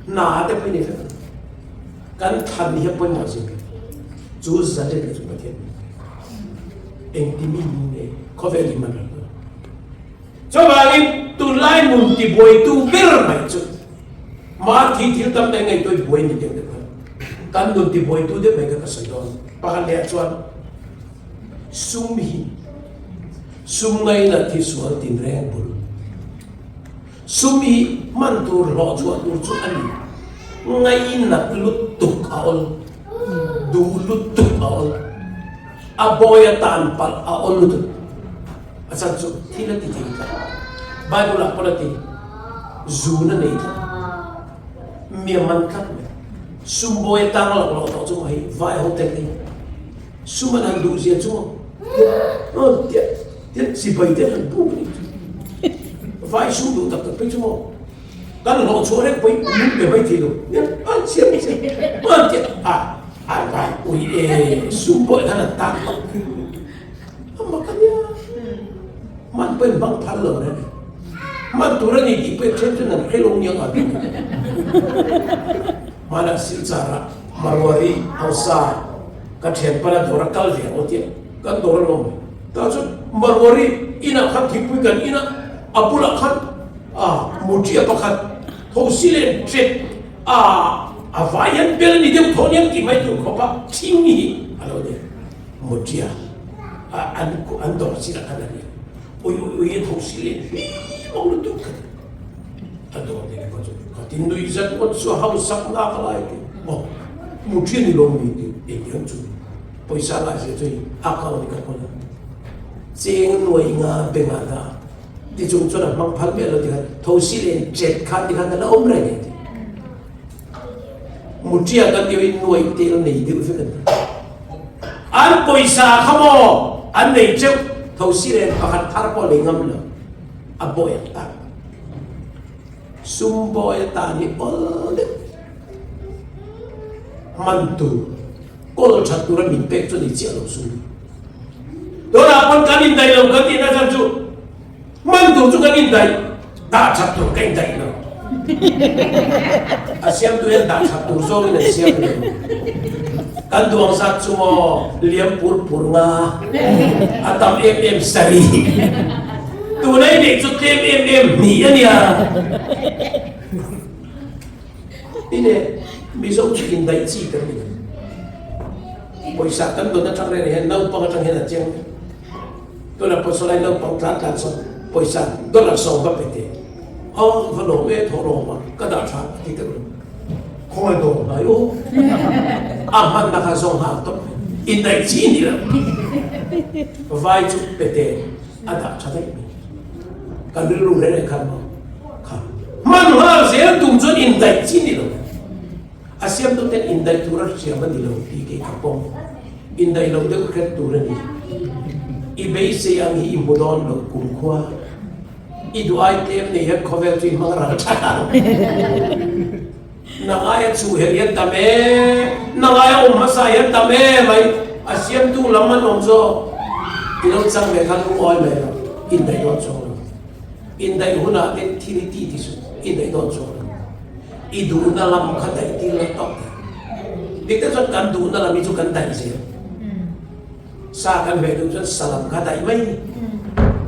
Hna te pawh i nei vek ang. Kan thlan hi a pawimawh zia bik. Chu zalen na chu Pathian min pek. Engti mi ni nge khawvel hi man ral dawn. Chuvangin tunlai nun tibuaitu ber mai chu mahni thil tam leh ngaihtuah buai ni deuh deuh kha. Kan nun tibuaitu deuh mai kha ka sawi dawn. Pakhat leh ah chuan sum hi sum ngainat hi sual tinreng bul. Sum hi hman tur hlawh chhuah tur chu a ni. Ngainat lutuk a awl, duh lutuk a awl, a bawi atan palh a awl lutuk. A chhan chu thil a ti thei tlat. Bible ah pawn a ti, zun a nei tlat, mi a man tlat mai. Sum bawi atang lak loh tawh chu maw hei vai ho tel hi sum an han duh zia chu maw tiah tiah sipai te an han buk a nih chu. Vai sum duh tak tak phei chu maw kan hlawh chhuah reng pawhin min pe mai thei lo. An siam siam an tiah a. A vai ui e, sum pawh khan an tan tawp. A mak a nia. Man pawh in hmang phal lo reng. Man tur a ni tih pawh then chuan an hre lo nia ka ti. Hmanah Silchar ah Marwari hausa ka thianpana dawr a kal ve ang aw tia kan dawr a lawm. Tah chuan Marwari inah khan thingpui kan in a, a bulah khan a mutia pakhat thosi leh ṭet a a vai hian bel a ni deuh thaw aniang tih mai tur khawp a thing hi a lo ni. Mutia a an an dawr chiah khan a ni. Ui ui ui a thosi leh hlim ang lutuk kha ti. A dawr ni kha chu kha ti nui zat ngawt chu a hausak nak lai ti. Aw mutia ni lo mi ti engtiang chu pawisa ngah zia chu hei a account ka hawn a. Cheng nuai nga bank ah dah ti chung chuan a hmang phal miah lo ti khan thosi leh chet khan ti khan a la awm reng e ti. Mutia kan tih hi nuai tel nei deuh vek an ti. An pawisa kha maw an nei teuh thosi leh pakhat thar pawh nei ngam lo a bawi ang tak. Sum bawi atan hi awl deuh hman tur. Kawl that tura min pek chu ni chiah lo sum. Tunah pawn kan indaih lo kan tihna chhan chu hman tur chu kan indaih, dah that tur ka indaih lo. A siamtu hian dah that tur zawngin an siam lo. Kan duang zat chu maw liam pur pur nga a tam em em sarih. Tuna i neih chu tlem em em hnih a nia. Ine Mizo chu indaih chi kan ni lo. Pawisa kan dawn atang reng hian naupang atang hian a chiang vek. Tunah pawh sawlai naupang tlan tlan sawn pawisa dollar sawm va pe teh. A va lawm e thaw lawm a ka dah tha a ti deuh lo. Khawngaih dawr hnai aw. A hmanna kha zawng nghal tawp mai. Indaih chi ni lo. Vai chu pe teh a dah tha daih mai. Kan rilru reng reng khan maw kha hman nghal zel tum chuan indaih chi ni lo. A siamtu ten indaih tur a hriam a ni lo tih kei ka pawm. Indaih loh deuh hret tur a ni. I beisei ang hi i hmu dawn lo kumkhua. I duh ai tlem nei hian khawvel chu i hmang ral that ang. Nang aia chuh herh hian tam e, nang aia awm hmasa hian tam e mai, a siamtu lam an awm zawk. I lo chang ve khan lungawi mai lo, indaih dawn chuang lo. Indaih hunah te thil i ti ti suh, indaih dawn chuang lo. I duhna lam kha daih tir la tawk teh. Dik tak chuan kan duhna lam hi chu kan daih zel. Sa kan hmeh duh chuan sa lam kha daih mai ni.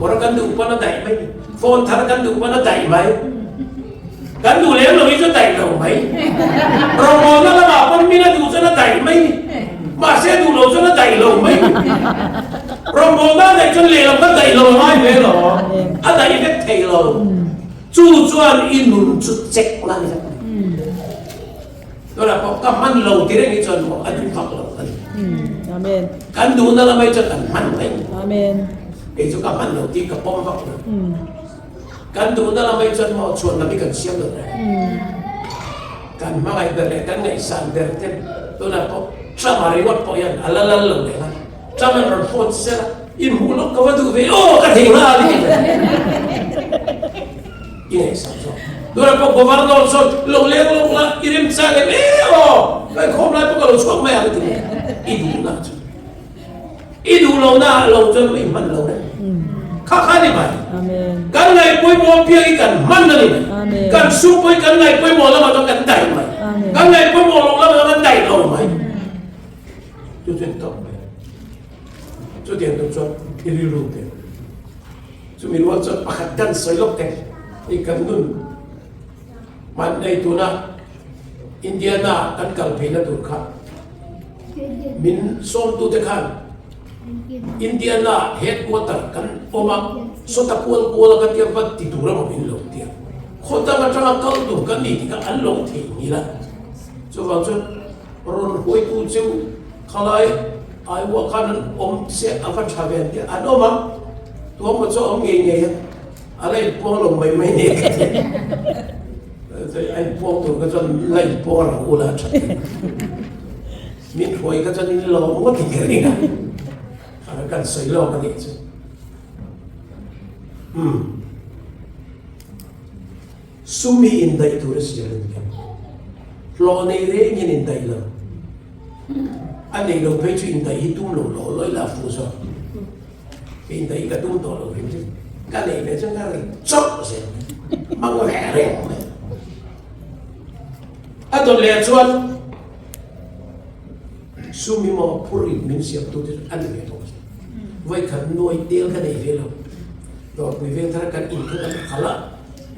Kawr kan duh pawn a daih mai ni. Phone thar kan duh pawn a daih mai. Kan duh lem lo hi chu daih lo mai. Rawngbawlna lamah pawn min a duh chuan a daih mai ni. Mahse duh lo chuan a daih lo mai ni. Rawngbawlna a daih chuan lehlam kha daih lo a ngai ve lo. A daih vek thei lo. Chu chuan i nun chu check la ni vek mai. Tunah pawh ka hman lo ti reng hi chuan maw a duh vak lo a ni. Amen. Kan duhna lamah hi chuan kan hman reng. Amen. Kei chu ka hman lo tih ka pawm vak lo. Kan duhna lamah hi chuan maw chhuan lam hi kan siam lo reng. Kan hmangaih ber leh kan ngaihsan ber te tunah pawh Trump-a ringawt pawh hian a la lal lo leh a. Trump-a'n rawn phone sel a, inhmuh lawk ka va duh ve aw ka thei nghal i ti ve. I ngaihsak zawk. Tunah pawh Governor chuan lo leng lawk la, i remchang em em aw, ka inkhawm lai pawh ka lo chhuak mai ang ti mai. I duhna chu. I duh lohna ah lo chuan i hman lo reng. Kha kha ni mai. Kan ngaihpawimawh piang hi kan hman a ni mai. Kan sum pawh hi kan ngaihpawimawh lamah chuan kan daih mai. Kan ngaihpawimawh loh lamah chuan kan daih lo mai. Chu chu in tawp mai. Chutiang tur chuan i rilru te. Chumi rual chuan pakhat kan sawi lawk teh i kan nun hman nei tuna Indiana kan kal pheina tur kha min sawmtute khan Indiana headquarter kan awm a sawta kual kual a ka tia va ti tur emaw min lo tia khawdang atanga kal tur kan ni tih kha an lo theihnghilh a chuvang chuan rawn huaitu chu Khalai Aiwa khan an awm se a va tha ve an ti a, an awm a, tuamaw chu a awm ngei ngei a, a la inpuang lo mai mai nia ka ti. A inpuang tur kha chuan la inpuang rang ula a tha thei. Min hruai kha chuan in lawm ngawt in ka ring a, kan sawi lawk a nih chu. Umm. Sum hi indaih tur a siam a ni em? Hlawh nei rengin indaih lo. A nei lo phei chu indaih hi tum lo law law ila a fuh zawk. Kei indaih hi ka tum tawh lo hrim hrim. Ka neih ve chuan ka ri chawrh zel mai. Hmang ve reng mai. A dawt leh chuan sum hi maw phur in min siam tu te chu a ni ve bawk a. Vawikhat nuai tel ka nei ve lo. Dawrpui veng thar kan in kha kan khalh a,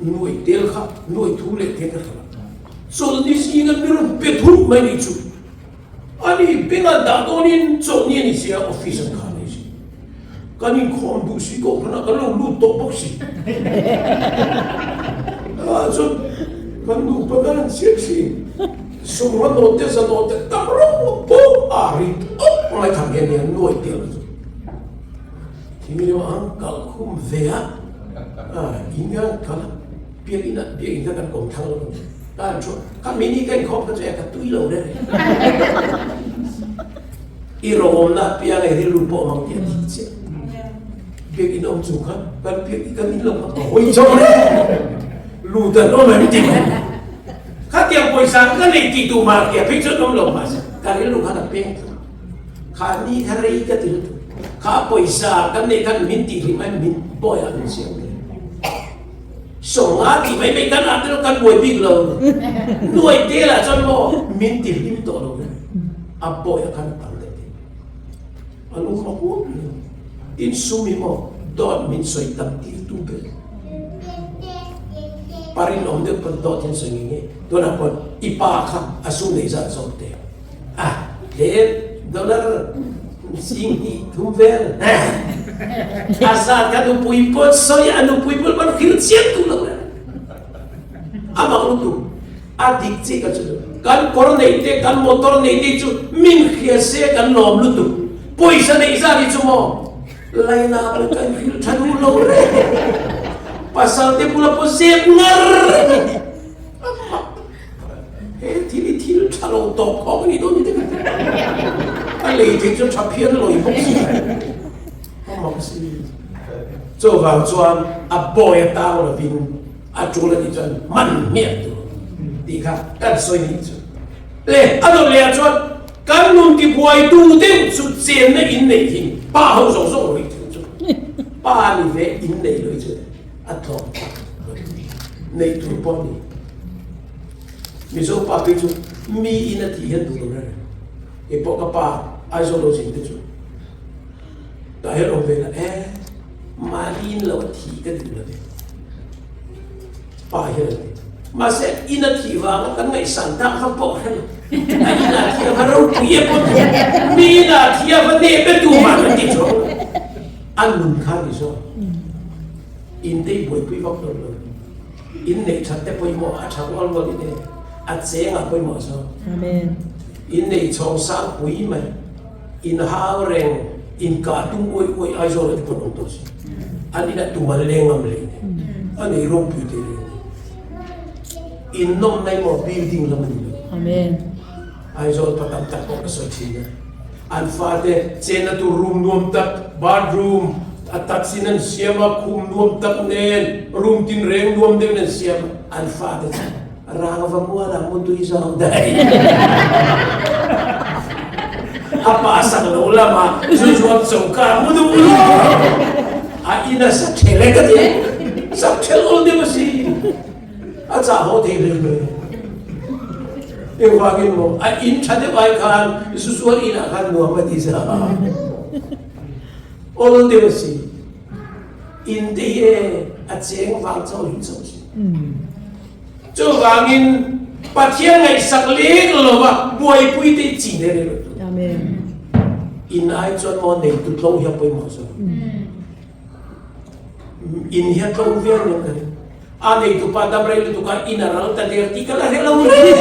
nuai tel kha nuai thu leh te ka khalh a. Chawlhni zinga mi rawn pe thut mai nih chu. Ani benga dah dawnin chawlhni a ni sia office an khah mai si. Kan inkhawm duh si koh hmanah kan lo lut tawh bawk si. Ah chuan kan nupa kan han chiak si. Sumra nawt te za nawt te tam rawng pawh a ri tawp mai tham hian nia nuai tel chu. Thimi deuh ang kal khum ve a, in kha kal a. Biakinn ah biakinn kha kan kawm thlang lo kan ti. Ka han thu kha mini ka inkhawm kha chu e ka tui lo reng. I rawmna piang e rilru pawh mang tih a thik chiah. Biakinn awm chung kha kan biak kan in lo kha ka hawi chho reng. Lut an awm em ti mai. Khatiang pawisa ka nei tih tu mah tia phei chuan awm lo mahse ka rilru khan a peng tlat. Kha ni kha rei ka ti lutuk. Kha pawisa kan neih khan min tih hlim aiin min pawi ah min siam reng. Sawmnga tih mai mai kan ah te kan buai bik lo. Nuai te lah chuan maw min ti hlim tawh lo ve. A pawi a khan a tam leh thei. A lung mak uap lo. Tin sum hi maw dawt min sawi tam tir tu ber. Parin awm deuh pawn dawt hian sawi ngei ngei. Tunah pawn i pa kha a sum neih zat zawk te. A hle dollar sing hnih thum vel a zat kha nupui pawn sawi a nupui pawn pawn hrilh chiam duh lo le a mak lutuk a dik chi ka chu kan kawr nei te kan motor nei te chu min hria se kan lawm lutuk pawisa neih zat hi chu maw laina pawh kan hrilh tha duh lo re pasal te bula pawh zep ngar a mak He thil hi thil tha lo tawp khawk a nih dawn ni te ka ti. A lei thei chu tha phian lawi bawk si. A mak si. Chuvang chuan a bawi a tang lovin a tul a nih chuan man hmiah tur tih kha kan sawi nih chu. Le a dawt leh ah chuan kan nun ti buai tu deuh chu chenna in neih hi pa ho zawng zawng ruih thung chu pa ni ve in neih lawih chu a tlawm tak neih tur pawh ni. Mizo pa phei chu mi in a tih hian duh lo reng reng. Kei pawh ka pa Aizawl lo zin te chu tah hian awm ve la e mahni in lo a thih ka duh lo ve pa hian an ti. Mahse in a thih vanga kan ngaihsan tak vak pawh hre lo. A in a thih ava ropui e pawh ti mi in a thih ava nep e tumah kan ti chuang lo. A nun kha ni zawk. In te i buaipui vak lo lo. In neih that te pawimawh a tha rual rual in e a cheng a pawimawh zawk. Amen. In neih chhawng sang pui mai, in hau reng, in kah tum uai uai Aizawl ah te pawn awm tawh si. An in a tum an leng ngam hle ne. A nei ropui te reng ne. In nawm na emaw building lam a ni lo. Amen. Aizawl pa tam tak pawh ka sawi thin a, an fate chenna tur room nuam tak, bathroom a taksin an siam a, khum nuam tak nen, room tinreng nuam deuhin an siam a, an fate chu rangva mualah mutui zawk daih. A pa sak lo lamah chu chuan choka a mu duh lo, a in a sa ṭhel e ka ti, sak ṭhel awl deuh a si. A chah haw thei hle mai. Engvangin maw a in tha deuh ai khan zuzual inah khan nuam a ti za. Awl deuh a si. In te hi e a cheng vang chauh hi chauh si. Chuvangin Pathian ngaihsak leng lova buaipui te hi chin reng reng tur. Amen. In ai chuan maw neitu tlo hi a pawimawh zawk. In hi a tlo viau nen ka ring. A neitupa dam rei lutuk a in a ral ta der tih ka la hre lo reng.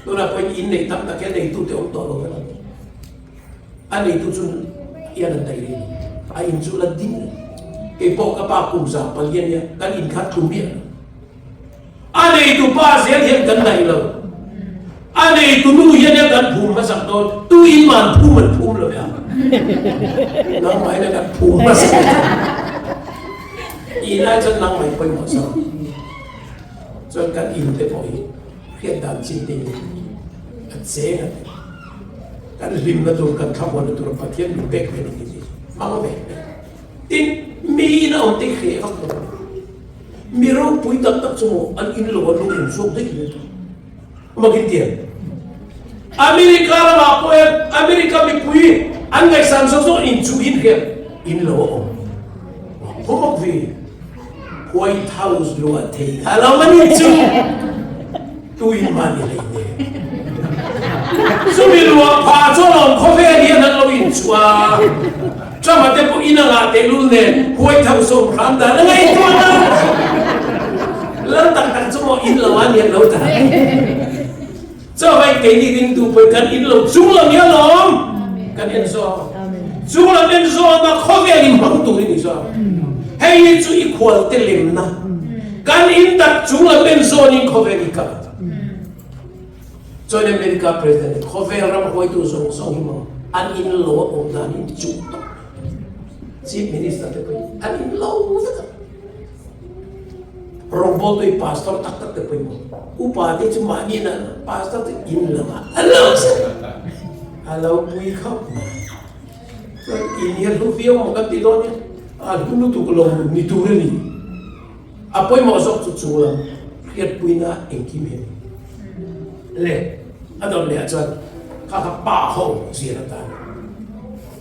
Tunah pawhin in nei tam tak hian neitute awm tawh lo vek ang. A neitu chu hian an daih rih lo. A in chu la ding reng. Kei pawh ka pa kum za pali a nia, kan in kha tlu miah lo. A neitupa zel hian kan daih lo. A neitu nu hian e kan phum hmasak dawn, tu in man phum an phum lo ve a. Nangmah hian e kan phum hmasak dawn. In ai chuan nangmah hi pawimawh zawk. Chuan kan in te pawh hi hriat dan chin te hi a cheng a ti. Kan hlimna tur, kan thlamuanna tur Pathian min pek ve ni tih hi hmang ve hle. Tin, miin a awm te hreh vak lo. Mi ropui tak tak chu maw an in lo an lo awm zawk daih hle. Makin tiang. America ramah pawh hian America mipui an ngaihsan zawk zawk inchuhin hian in lo a awm. Khaw mak ve. White House luah thei kha lo a ni chu. Tuin mah ni hlei nen. Chumi luah phah chuan awm khawvel hian an lo inchhuah a. Trump-a te pawh in a ngah tehlul nen White House awm hram dan a ngaihtuah a. Lal tak tak chu maw in lo a nian lo ta. Chawhmeh keini ringtu pawhin kan in lo chung lam hi alawm kan en zawk. Chung lam en zawna khawvel in hmang tur i ni zawk. Hei hi chu i khual te lemna. Kan in tak chung lam en zawnin khawvel i kal. Chuan America President khawvel ram huaitu zawng zawng hi maw an in lo a awm dan in chuh tawp. Chief Minister te pawhin an in lo vek a. Rawngbawltu hi pastor tak tak te pawimawh. Upa te chu mahni na pastor te in lamah an lo che a lo pui khawp mai. Chuan in hi a hlu viau maw kan ti dawn nia, a hlu lutuk lo ni tur a ni. A pawimawh zawk chu chung lam hriatpuina engkim hi a ni. Le a dawt leh ah chuan kha kha pa ho zir atan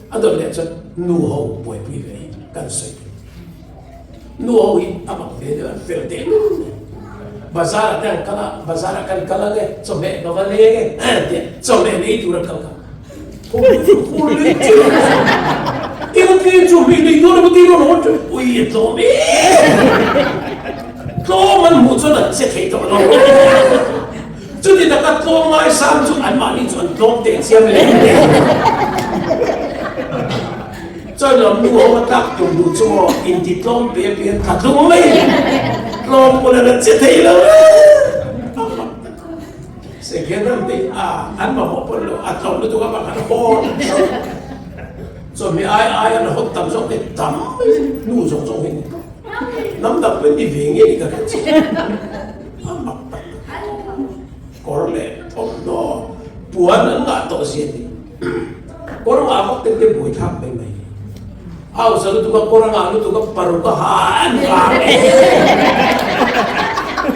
a dawt leh ah chuan nu ho buaipui ve hi kan sawi tur. Nu ho hi a mak ve deuh an fel teh lul mai. Bazar ah te an kal a, bazar ah kan kal ang e, chawhmeh ka va leng e tia chawhmeh lei tur a kal kha. Engtin chu hmih lei dawn emaw tih rawn hawn chu ui a tlawm em. Tlawm an hmuh chuan an che thei tawh lo. Chuti taka tlawm ngaisang chu anmahni chu an tlawm teh chiam leh hle. Chuan lam nu ho a tlak tum duh chu maw inti tlawm pe pe an tha tlung mai tlawm pawn an che thei lo a mak tak second ram te a an mamawh pawn lo a tlawm lutuk a bak an hawn chuan mi ai ai an hawn tam zawk te tam mai nu zawng zawng hi hnam dang pawh ni ve nge ni ka hre chiah a mak tak kawr leh thawmhnaw puan an ngah tawh zia ni. Kawr ngah vak te te buai thlak mai mai. Hausa lutuk a kawr a ngah lutuk a paruk a ha an vang e.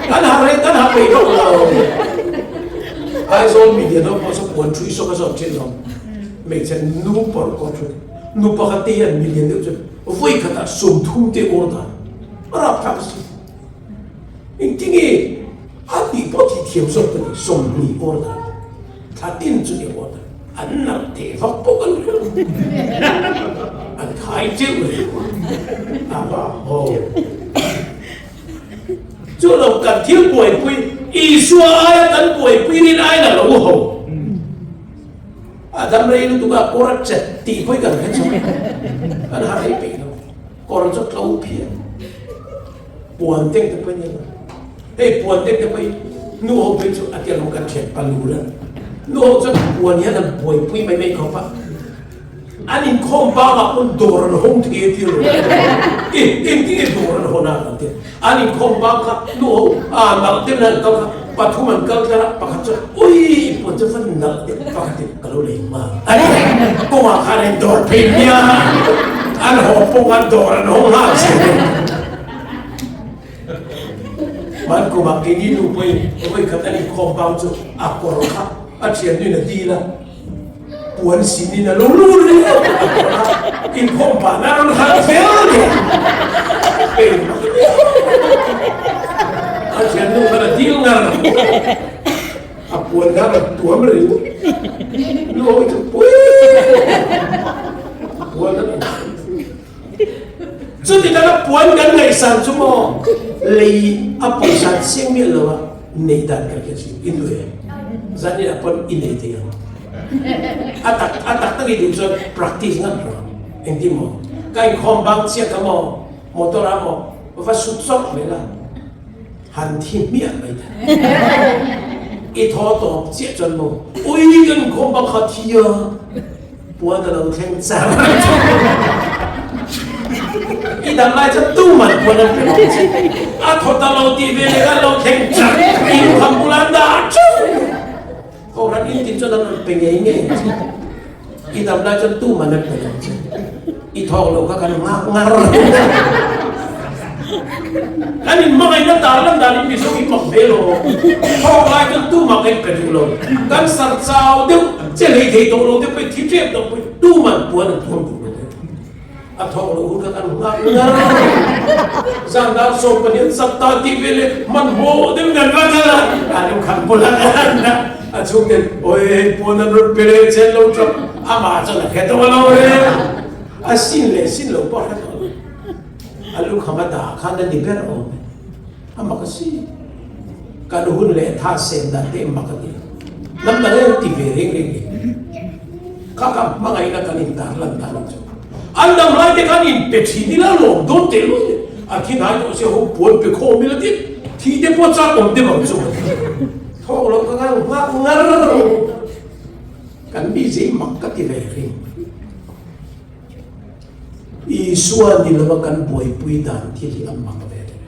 Kan ha reng kan ha peih bawk lo. Aizawl media deuh pawh saw puan thui sawk a zawt thin lo. Hmeichhe nu paruk kawr thui. Nu pakhat te hian million deuh chuan vawi khatah 30 te order a rapthlak si. Engtinge a tih pawh tih thiam zawk ka ni 20 order. Thla tin chu ni awt a, an nalh teh vak pawh kan hre lo. An khai teuh rih a va haw. Chu lo kan thil buaipui, Isua aia kan buaipui rin aiin a lo haw. A dam rei lutuk a, kawr a chet tih pawh hi kan hre chho. Kan ha rei peih lo. Kawr chu tlo phian. Puan teng te pawh hi ni lo. Hei puan te te pawh hi nu ho phei chu a tia lo kan thian pa lu la. Nu ho chuan puan hian an buaipui mai mai khawp a. An inkhawm bangah pawn dawr an hawng thei a tia lo. I engtin nge dawr an hawn a an tia. An inkhawm bang kha nu ho a nalh deuh in an kal kha pathum an kal tlar a pakhat chuan ui puan chu va nalh deuh pakhat in ka lo lei hma a ti. Kawngah khan an dawr phei hmiah a. An haw pawh khan dawr an hawng nghal zel a. Hman kumah keini nu pawhin vawi khat an inkhawm bang chu a kawr kha a thiannuin a dil a, puan sinin a lo lut rih a, a kawr kha inkhawm pah na rawn harh fel a ni. A thiannu khan a dil ngar a puan kha a rawn tuam rih. Nu ho chu pui puan a rawn Chuti taka puan kan ngaihsan chu maw lei a pawisa chiang miah lo a neih dan kan hriat si i duh em? Zanin ah pawn i nei thei ang. A tak a tak tak i duh chuan practice ngat rawh. Engtin maw? Ka inkhawm bang chiah kha maw motor ah maw va sut sawk mai la han thi hmiah mai ta. I thaw tawp chiah chuan maw ui kan inkhawm bang kha thi a. Puan a lo thleng char I dam lai chuan tuman puan an pe lo che. A thaw ta lo tih ve leh a lo thleng char In kham bulah an dah teuh. Kohhran in tin chuan an rawn pe ngei ngei che. I dam lai chuan tuman an pe lo che. I thawk lo kha kan nghak ngar. Kan in hmangaihna tar lan dan in Mizo i mak ve lo. Thawk lai chuan tumah kan pe duh lo. Kan sar chau deuh che hlei thei tawh lo te pawhin thi tep tawh pawhin tuman puan an thuam duh lo te. A thawk lo hun kha kan nghak ngar. Zan dar 12 an sat ta tih vel e hmanhmawh deuhin kan va kal a, an lo khan bul a a chhungten awi hei puan an rawn pe leh che an lo tap amah chuan a hre tawh lo re. A sin leh sin lo pawh a hre tawh lo. A lukham a dah khan a ni ber awm e. A mak a si. Kan hun leh tha sem dan te mak a ni. Lam dang em ti ve reng reng ni. Kha kha hmangaihna kan intar lan dan ang chu. An dam lai te khan in pe thin ila lawm dawn teh luai le. A thi hnai tawh sia ho puan pe khawm ila tin thi te pawh chak awm deuh ang chu. Thawk lo ka ngai nghak ngar. Kan mi zei mak ka ti ve ring. Isua ni lova kan buaipui dan thil hi a mak ve deuh.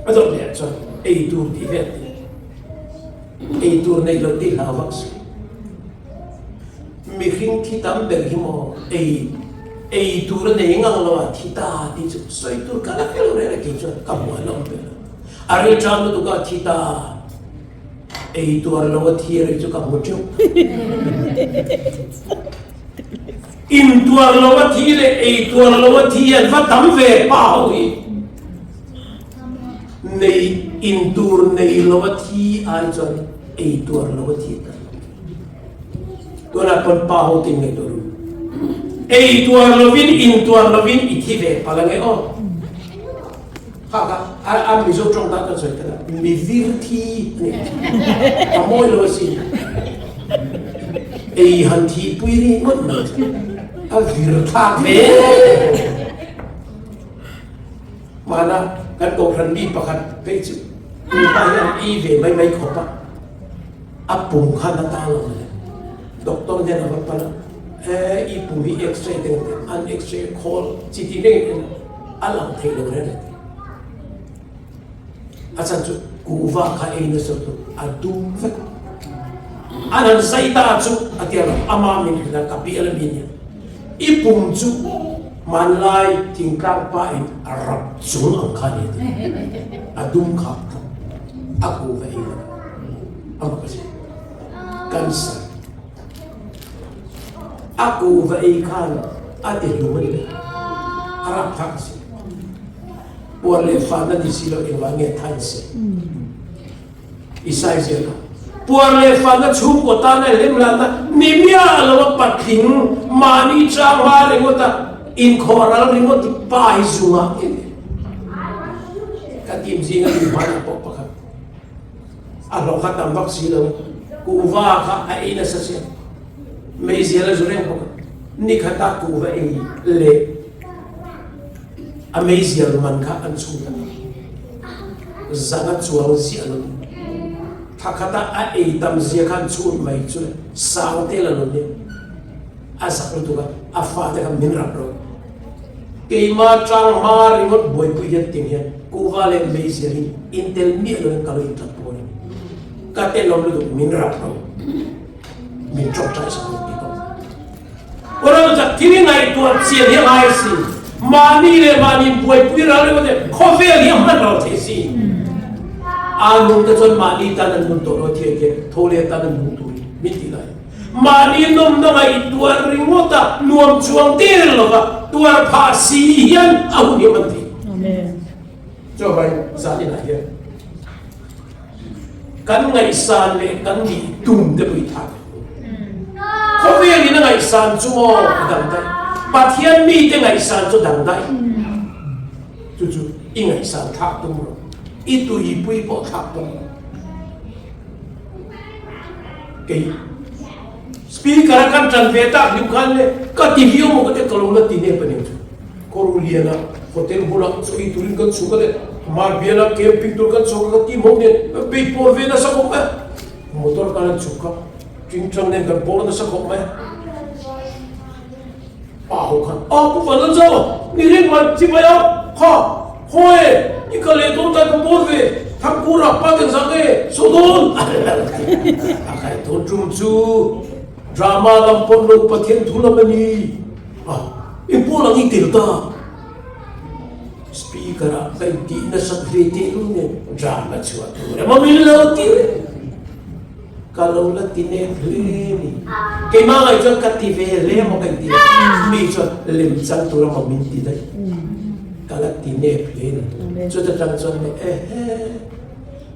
A zawh leh chuan ei tur tih vel te, ei tur neih loh tih hlau vak si. Mihring thi tam ber hi maw ei ei tur a nei ngang lo a thi ta tih chu sawi tur ka la hre lo reng a kei chuan ka hmuh a la awm ve lo. A rilṭam lutuk a thi ta. Ei tuar lo a thi rih chu ka hmu teuh. In tuar lo a thi leh ei tuar lo a thi an va tam ve pa ho hi. Nei in tur nei lo a thi ai chuan ei tuar lo a thi ta. Tunah pawn pa ho tin ngaih tur. Ei tuar lovin in tuar lovin i thi ve palh ange aw. Kha kha a a Mizo tawng dan kan sawi tela mi vir thi a ni. A mawi lo asin. Ei han thi pui ri ngawt mai chu a vir thlak ve. Mahna kan kohhran mi pakhat phei chu tupa hi an ei ve mai mai khawp a. A pum khan a ta lo mawle. Doctor nen a va pan a, e i pum hi x-ray te an x-ray khawl chi ti reng in a lang thei lo reng a ti. A chhan chu kuhva kha ei nasa chu a dum vek. An han zai ta chu a tia lo, ama min hrilh a, ka bial a mi nia. I pum chu hmanlai thingtlang pa in a rap chung ang kha a ni a ti. A dum kha a kuhva ei lo a mak a si. Cancer. A kuhva ei khan a ti hlum a ni mai. A rapthlak a si. Puan leh fan a ni si lo engvang nge thain si. I sai zel a. Puan leh fan a chhungkaw tan a hlem lana ni miah lo a patling mahni chang hma ringawt a inkhawh ral ringawt pa hi zungah nge ni. Ka team zinga mi hmanah pawh pakhat. A hlawh kha tam vak si lo. Kuhva kha a ei nasa sia. Meizial a zu reng bawk a. Ni khata kuhva ei leh a meizial man kha an chhung ta a. Zan a chuang ziah lo ni. Thla khata a ei tam zia kha an chhun mai chu le sang tel a lo nia. A zak lutuk a, a fate kha min rap rawh. Keima tang hma ringawt buaipui hian ting hian kuhva leh meizial in intel miah loin ka lo intlat pawn a ni. Ka tenawm lutuk min rap rawh. Min tawngtai sak lutuk tih pawh. Rawh chak thil i ngaihtuah chian hi a ngai si. Mahni leh mahni buaipui ral ringawt hi khawvel hi a hman ral thei si. A nung te chuan mahni tan an nun tawh lo thian khian tho leh tan an nung tur min tih lai. Mahni nawmna ngaihtuah ringawt a nuam chuang der lova tuar phah si hian a hun hi a man thei. Chuvangin zan inah hian kan ngaihsan leh kan nih tum te pawh i thah theih lo. Khawvel in a ngaihsan chu maw a dang daih. Pathian mite ngaihsan chu dang daih. Chu chu i ngaihsan thlak tum rawh. I tuipui pawh thlak tum rawh. Kei Speaker a kan tan ve tak hlim khan le ka ti viau maw ka ti ka lo la ti nep a ni chu. Kawruliana hotel bulah chaw ei turin kan chhuk a le Hmar biala camping tur kan chhuk a ka ti maw nen bei pawr ve nasa khawp mai a. Motor kan han chhuk a tingtang nen kan pawr nasa khawp mai a. Pa ho khan a pu van lan zau a ni reng mai chibai a kha haw e i ka leh dawn tai ka pawr ve Thangkura pa ten zang e saw dawn a kai dawn tum chu. Drama lam pawn lo Pathian thu lam a ni a, engpawh lang i tel ta. Speaker ah ka intih nasat ve tehlul nen drama chhuah tur emaw min lo ti reng. Ka lo la ti nek hle ni. Keimah ngaih chuan ka ti ve hle maw ka inti a, mi chuan lem chang tur emaw min ti daih. Ka la ti nek hle ni. Chuta tang chuan me ehe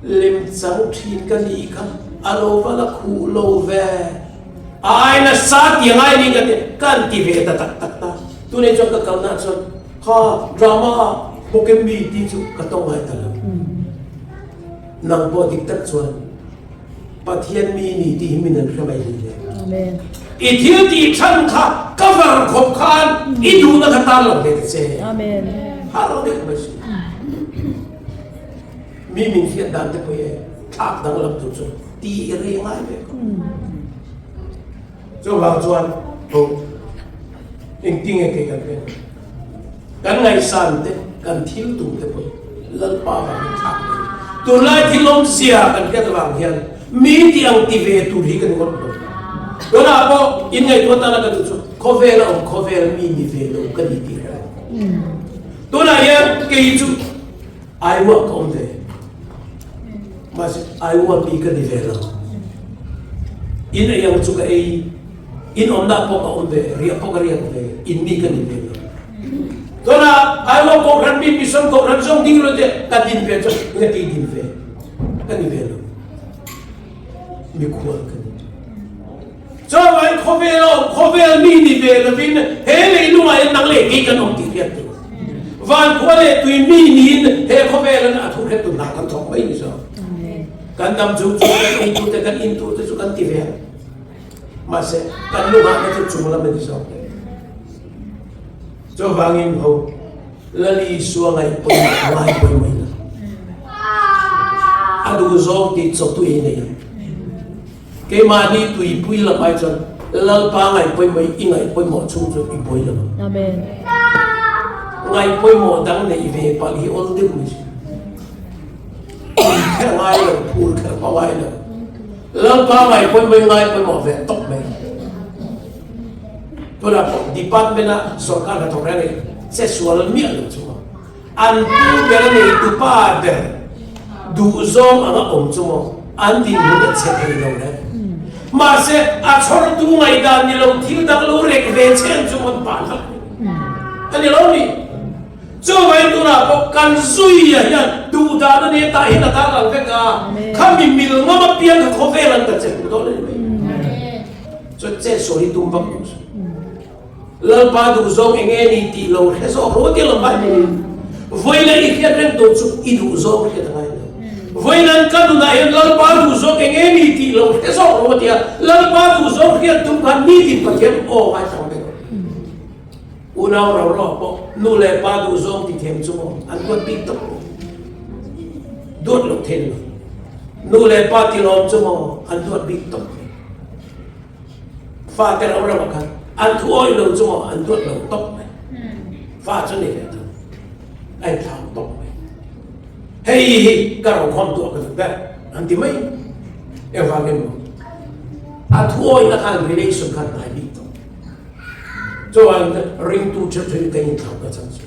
lem chang thin ka nih kha a lo va la khuh lo ve. Ai nasa ti angai ni ka ti kan ti ve ta tak tak ta. Tunei chuan ka kalna chuan kha drama bawk em mi tih chu ka tawng ngai ta lo. Nang pawh dik tak chuan Pathian mi ni tih hi min an hre mai hlei le. I thil tih than kha ka var khawp khan i duhna kha tan lo hle ta che. Har deuh mai si. Mi min hriat dan te pawh hi thlak danglam tur chu ti i rei ngai ve khawp. Chuvang chuan ho engtinge kei kan hriat kan ngaihsan te kan thil tum te pawh Lalpa vangin thlak mai tunlai thil awmzia kan hriat avang hian mi ti ang ti ve tur hi kan ngawt lo. Tunah pawh inngaihtuah tana ka duh chu khawvel a awm khawvel mi ni ve lo ka ni tih hre. Tunah hian kei chu Iowa ka awm ve. Mahse Iowa mi ka ni ve lo. In ei ang chu ka ei, in awmna pawh ka awm ve, riah pawh ka riak ve, in mi ka ni ve lo. Tunah Iowa Kohhran mi Mission Kohhran zawng ding lo te ka din ve chu nge ti din ve ka ni ve lo. Mikhual ka ni. Chuan khawvel a awm, khawvel mi ni ve lovin he leilungah hian nang leh kei kan awm tih hriat tur. Van khua leh tui mi niin he khawvel an a thu hret tur hna kan thawk mai ni zawk. Kan dam chung chu kan ei tur te kan in tur te chu kan ti ve a. Mahse kan lungah te chu chung lam a ni zawk. Chuvangin ho Lali Isua ngaih pawimawh ngai pawimawh ila. A duh zawng tih chawtu ei nei ang. Keimahni tuipui lam ai chuan Lalpa ngaih pawimawh i ngaih pawimawh chhung chu i buai lo ang. Amen. Ngaih pawimawh dang neih ve palh hi awl deuh ni si. Pui kher ngai lo, phur kher pawh ngai lo. Lalpa ngaih pawimawh i ngai pawimawh ve tawp mai. Tunah pawh department a sorkar hnathawk reng hi che sual miah lo chung a. An pu ber a nei tupa ber duhzawng anga awm chu maw an dinhmun a chhe thei lo le. Mahse a chhawrtu ngaihdan ni lo thil dang lo rek ve chen chu maw an pah hlak a ni lo ni. Chuvangin tunah pawh kan zuia hian duhdan a nia tah hian a tarlang vek a, khami mil ngam apiang kha khawvel an ta che hmu dawn a ni mai. Chuan chetsual hi tum vak duh suh. Lalpa duhzawng eng nge ni tih lo hre zawk rawh tia lo Bible in vawiin a i hriat reng tur chu i duhzawng hriat a ngai lo. Vawiin an ka nunah hian Lalpa duhzawng eng nge ni tih lo hre zawk rawh tia Lalpa duhzawng hriat tum khan nitin Pathian aw ngaithlang vek rawh. Unau rau rau pawh nu leh pa duhzawng ti thiam chu maw an duat bik tawp lo. Duat loh theih lo. Nu leh pa tilawm chu maw an duat bik tawp lo. Fa te rau rau ah khan an thu awih lo chu maw an duat lo tawp mai. Fa chu ni ve tho. A inthlau tawp mai. Hei hi ka rokhawm tuah ka duh ber an ti mai. Engvangin maw? A thu awihna khan relation khan hnai bik tawp. Chuan ringtu theuh theuh in ka inthlau ka chang chu.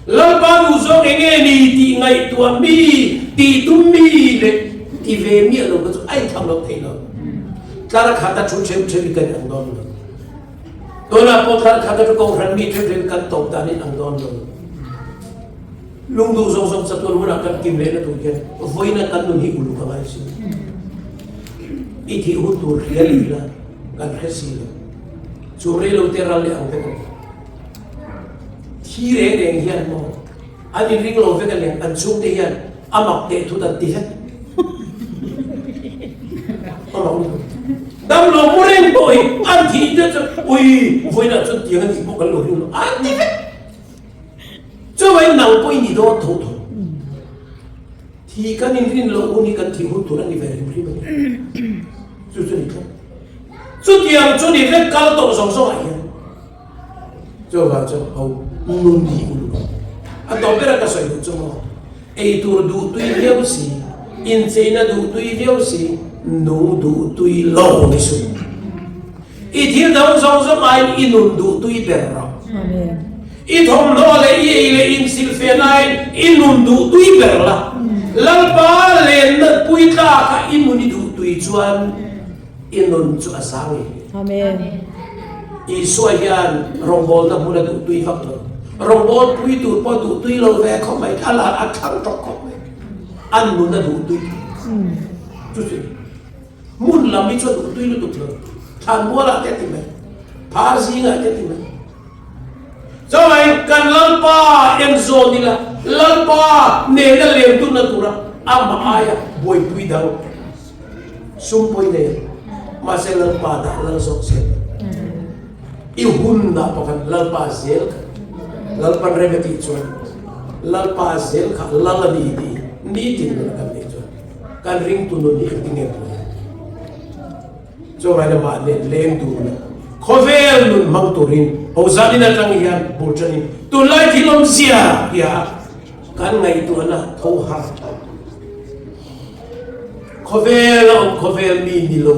Lalpa duh zawk eng nge ni tih ngaihtuah mi, tih tum mi leh ti ve miah lo kha chu a inthlang lo thei lo. Tlar khat a thu theuh theuh hi kan ang dawn lo. Tunah pawh tlar khat a thu kohhran mi theuh theuh hi kan tawp dan in ang dawn lo. Lungduh zawng zawng chatuan hunah kan kim lehna tur hian vawiina kan nun hi uluk a ngai si. I thih hun tur hria ni ila kan hre si lo. Chu rei lo te ral leh ang vek ang. Thi reng reng hian maw an inring lo vek aniang an chhungte hian a mak teh thut an ti vek. A mak lutuk. Damlo mu reng pawh hi an thih te chu ui vawiinah chuan tiang a nih pawh kan lo ring lo an ti vek. Chuvangin nang pawh i ni dawn tho tho. Thi kan inrin loh hun hi kan thih hun tur a ni ve hrim hrim a ni. Chu chu ni tlat. Chutiang chu ni vek kal tawh zawng zawngah hian Chuvang chuan ho nun hi uluk a. A tawp ber a ka sawi duh chu maw, ei tur duh tui viau si, incheina duh tui viau si, nung duh tui lo ni suh. I thil dang zawng zawng aiin i nun duh tui ber rawh. I thawmhnaw leh i ei leh insilhfiah aiin i nun duh tui ber la. Lalpa lenna pui tlaka i nun i duh tui chuan i nun chu a sang ngei ngei. Isua hian rawngbawlna hmun a duh tui vak lo. Rawngbâwl pui tur pawh duh tui lo ve khawp mai, a lan a thlang tawk khawp mai. An nun a duh tui chu chu hmun lam hi chu a duh tui lutuk lo. Thlanmualah te a ti mai, phar zingah te a ti mai. Chuvangin kan Lalpa en zawn ila, Lalpa nena lem tunna tura amah aia buaipui dang sum pawi nei a, mahse Lalpa dah lal zawk zel. I hunna pakhat Lalpa zel kha Lalpan rem a tih chuan Lalpa zel kha lal a ni tih nitin nun kan neih chuan kan ringtu nun hi engtin nge buai ang? Chuvangin amah nen leng dun a, khawvel nun hmang turin Hozanin atang hian bul tanin tunlai thil awmzia hria a kan ngaihtuahna tho har Khawvel a awm khawvel mi ni lo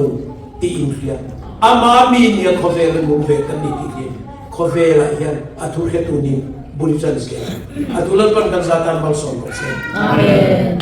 tih inhria, ama mi nia khawvel a nung ve kan ni tih hi khawvelah hian a thu hretu nin bul chan zel a. A duh Lalpan kan za tan malsawm rawh se. Amen.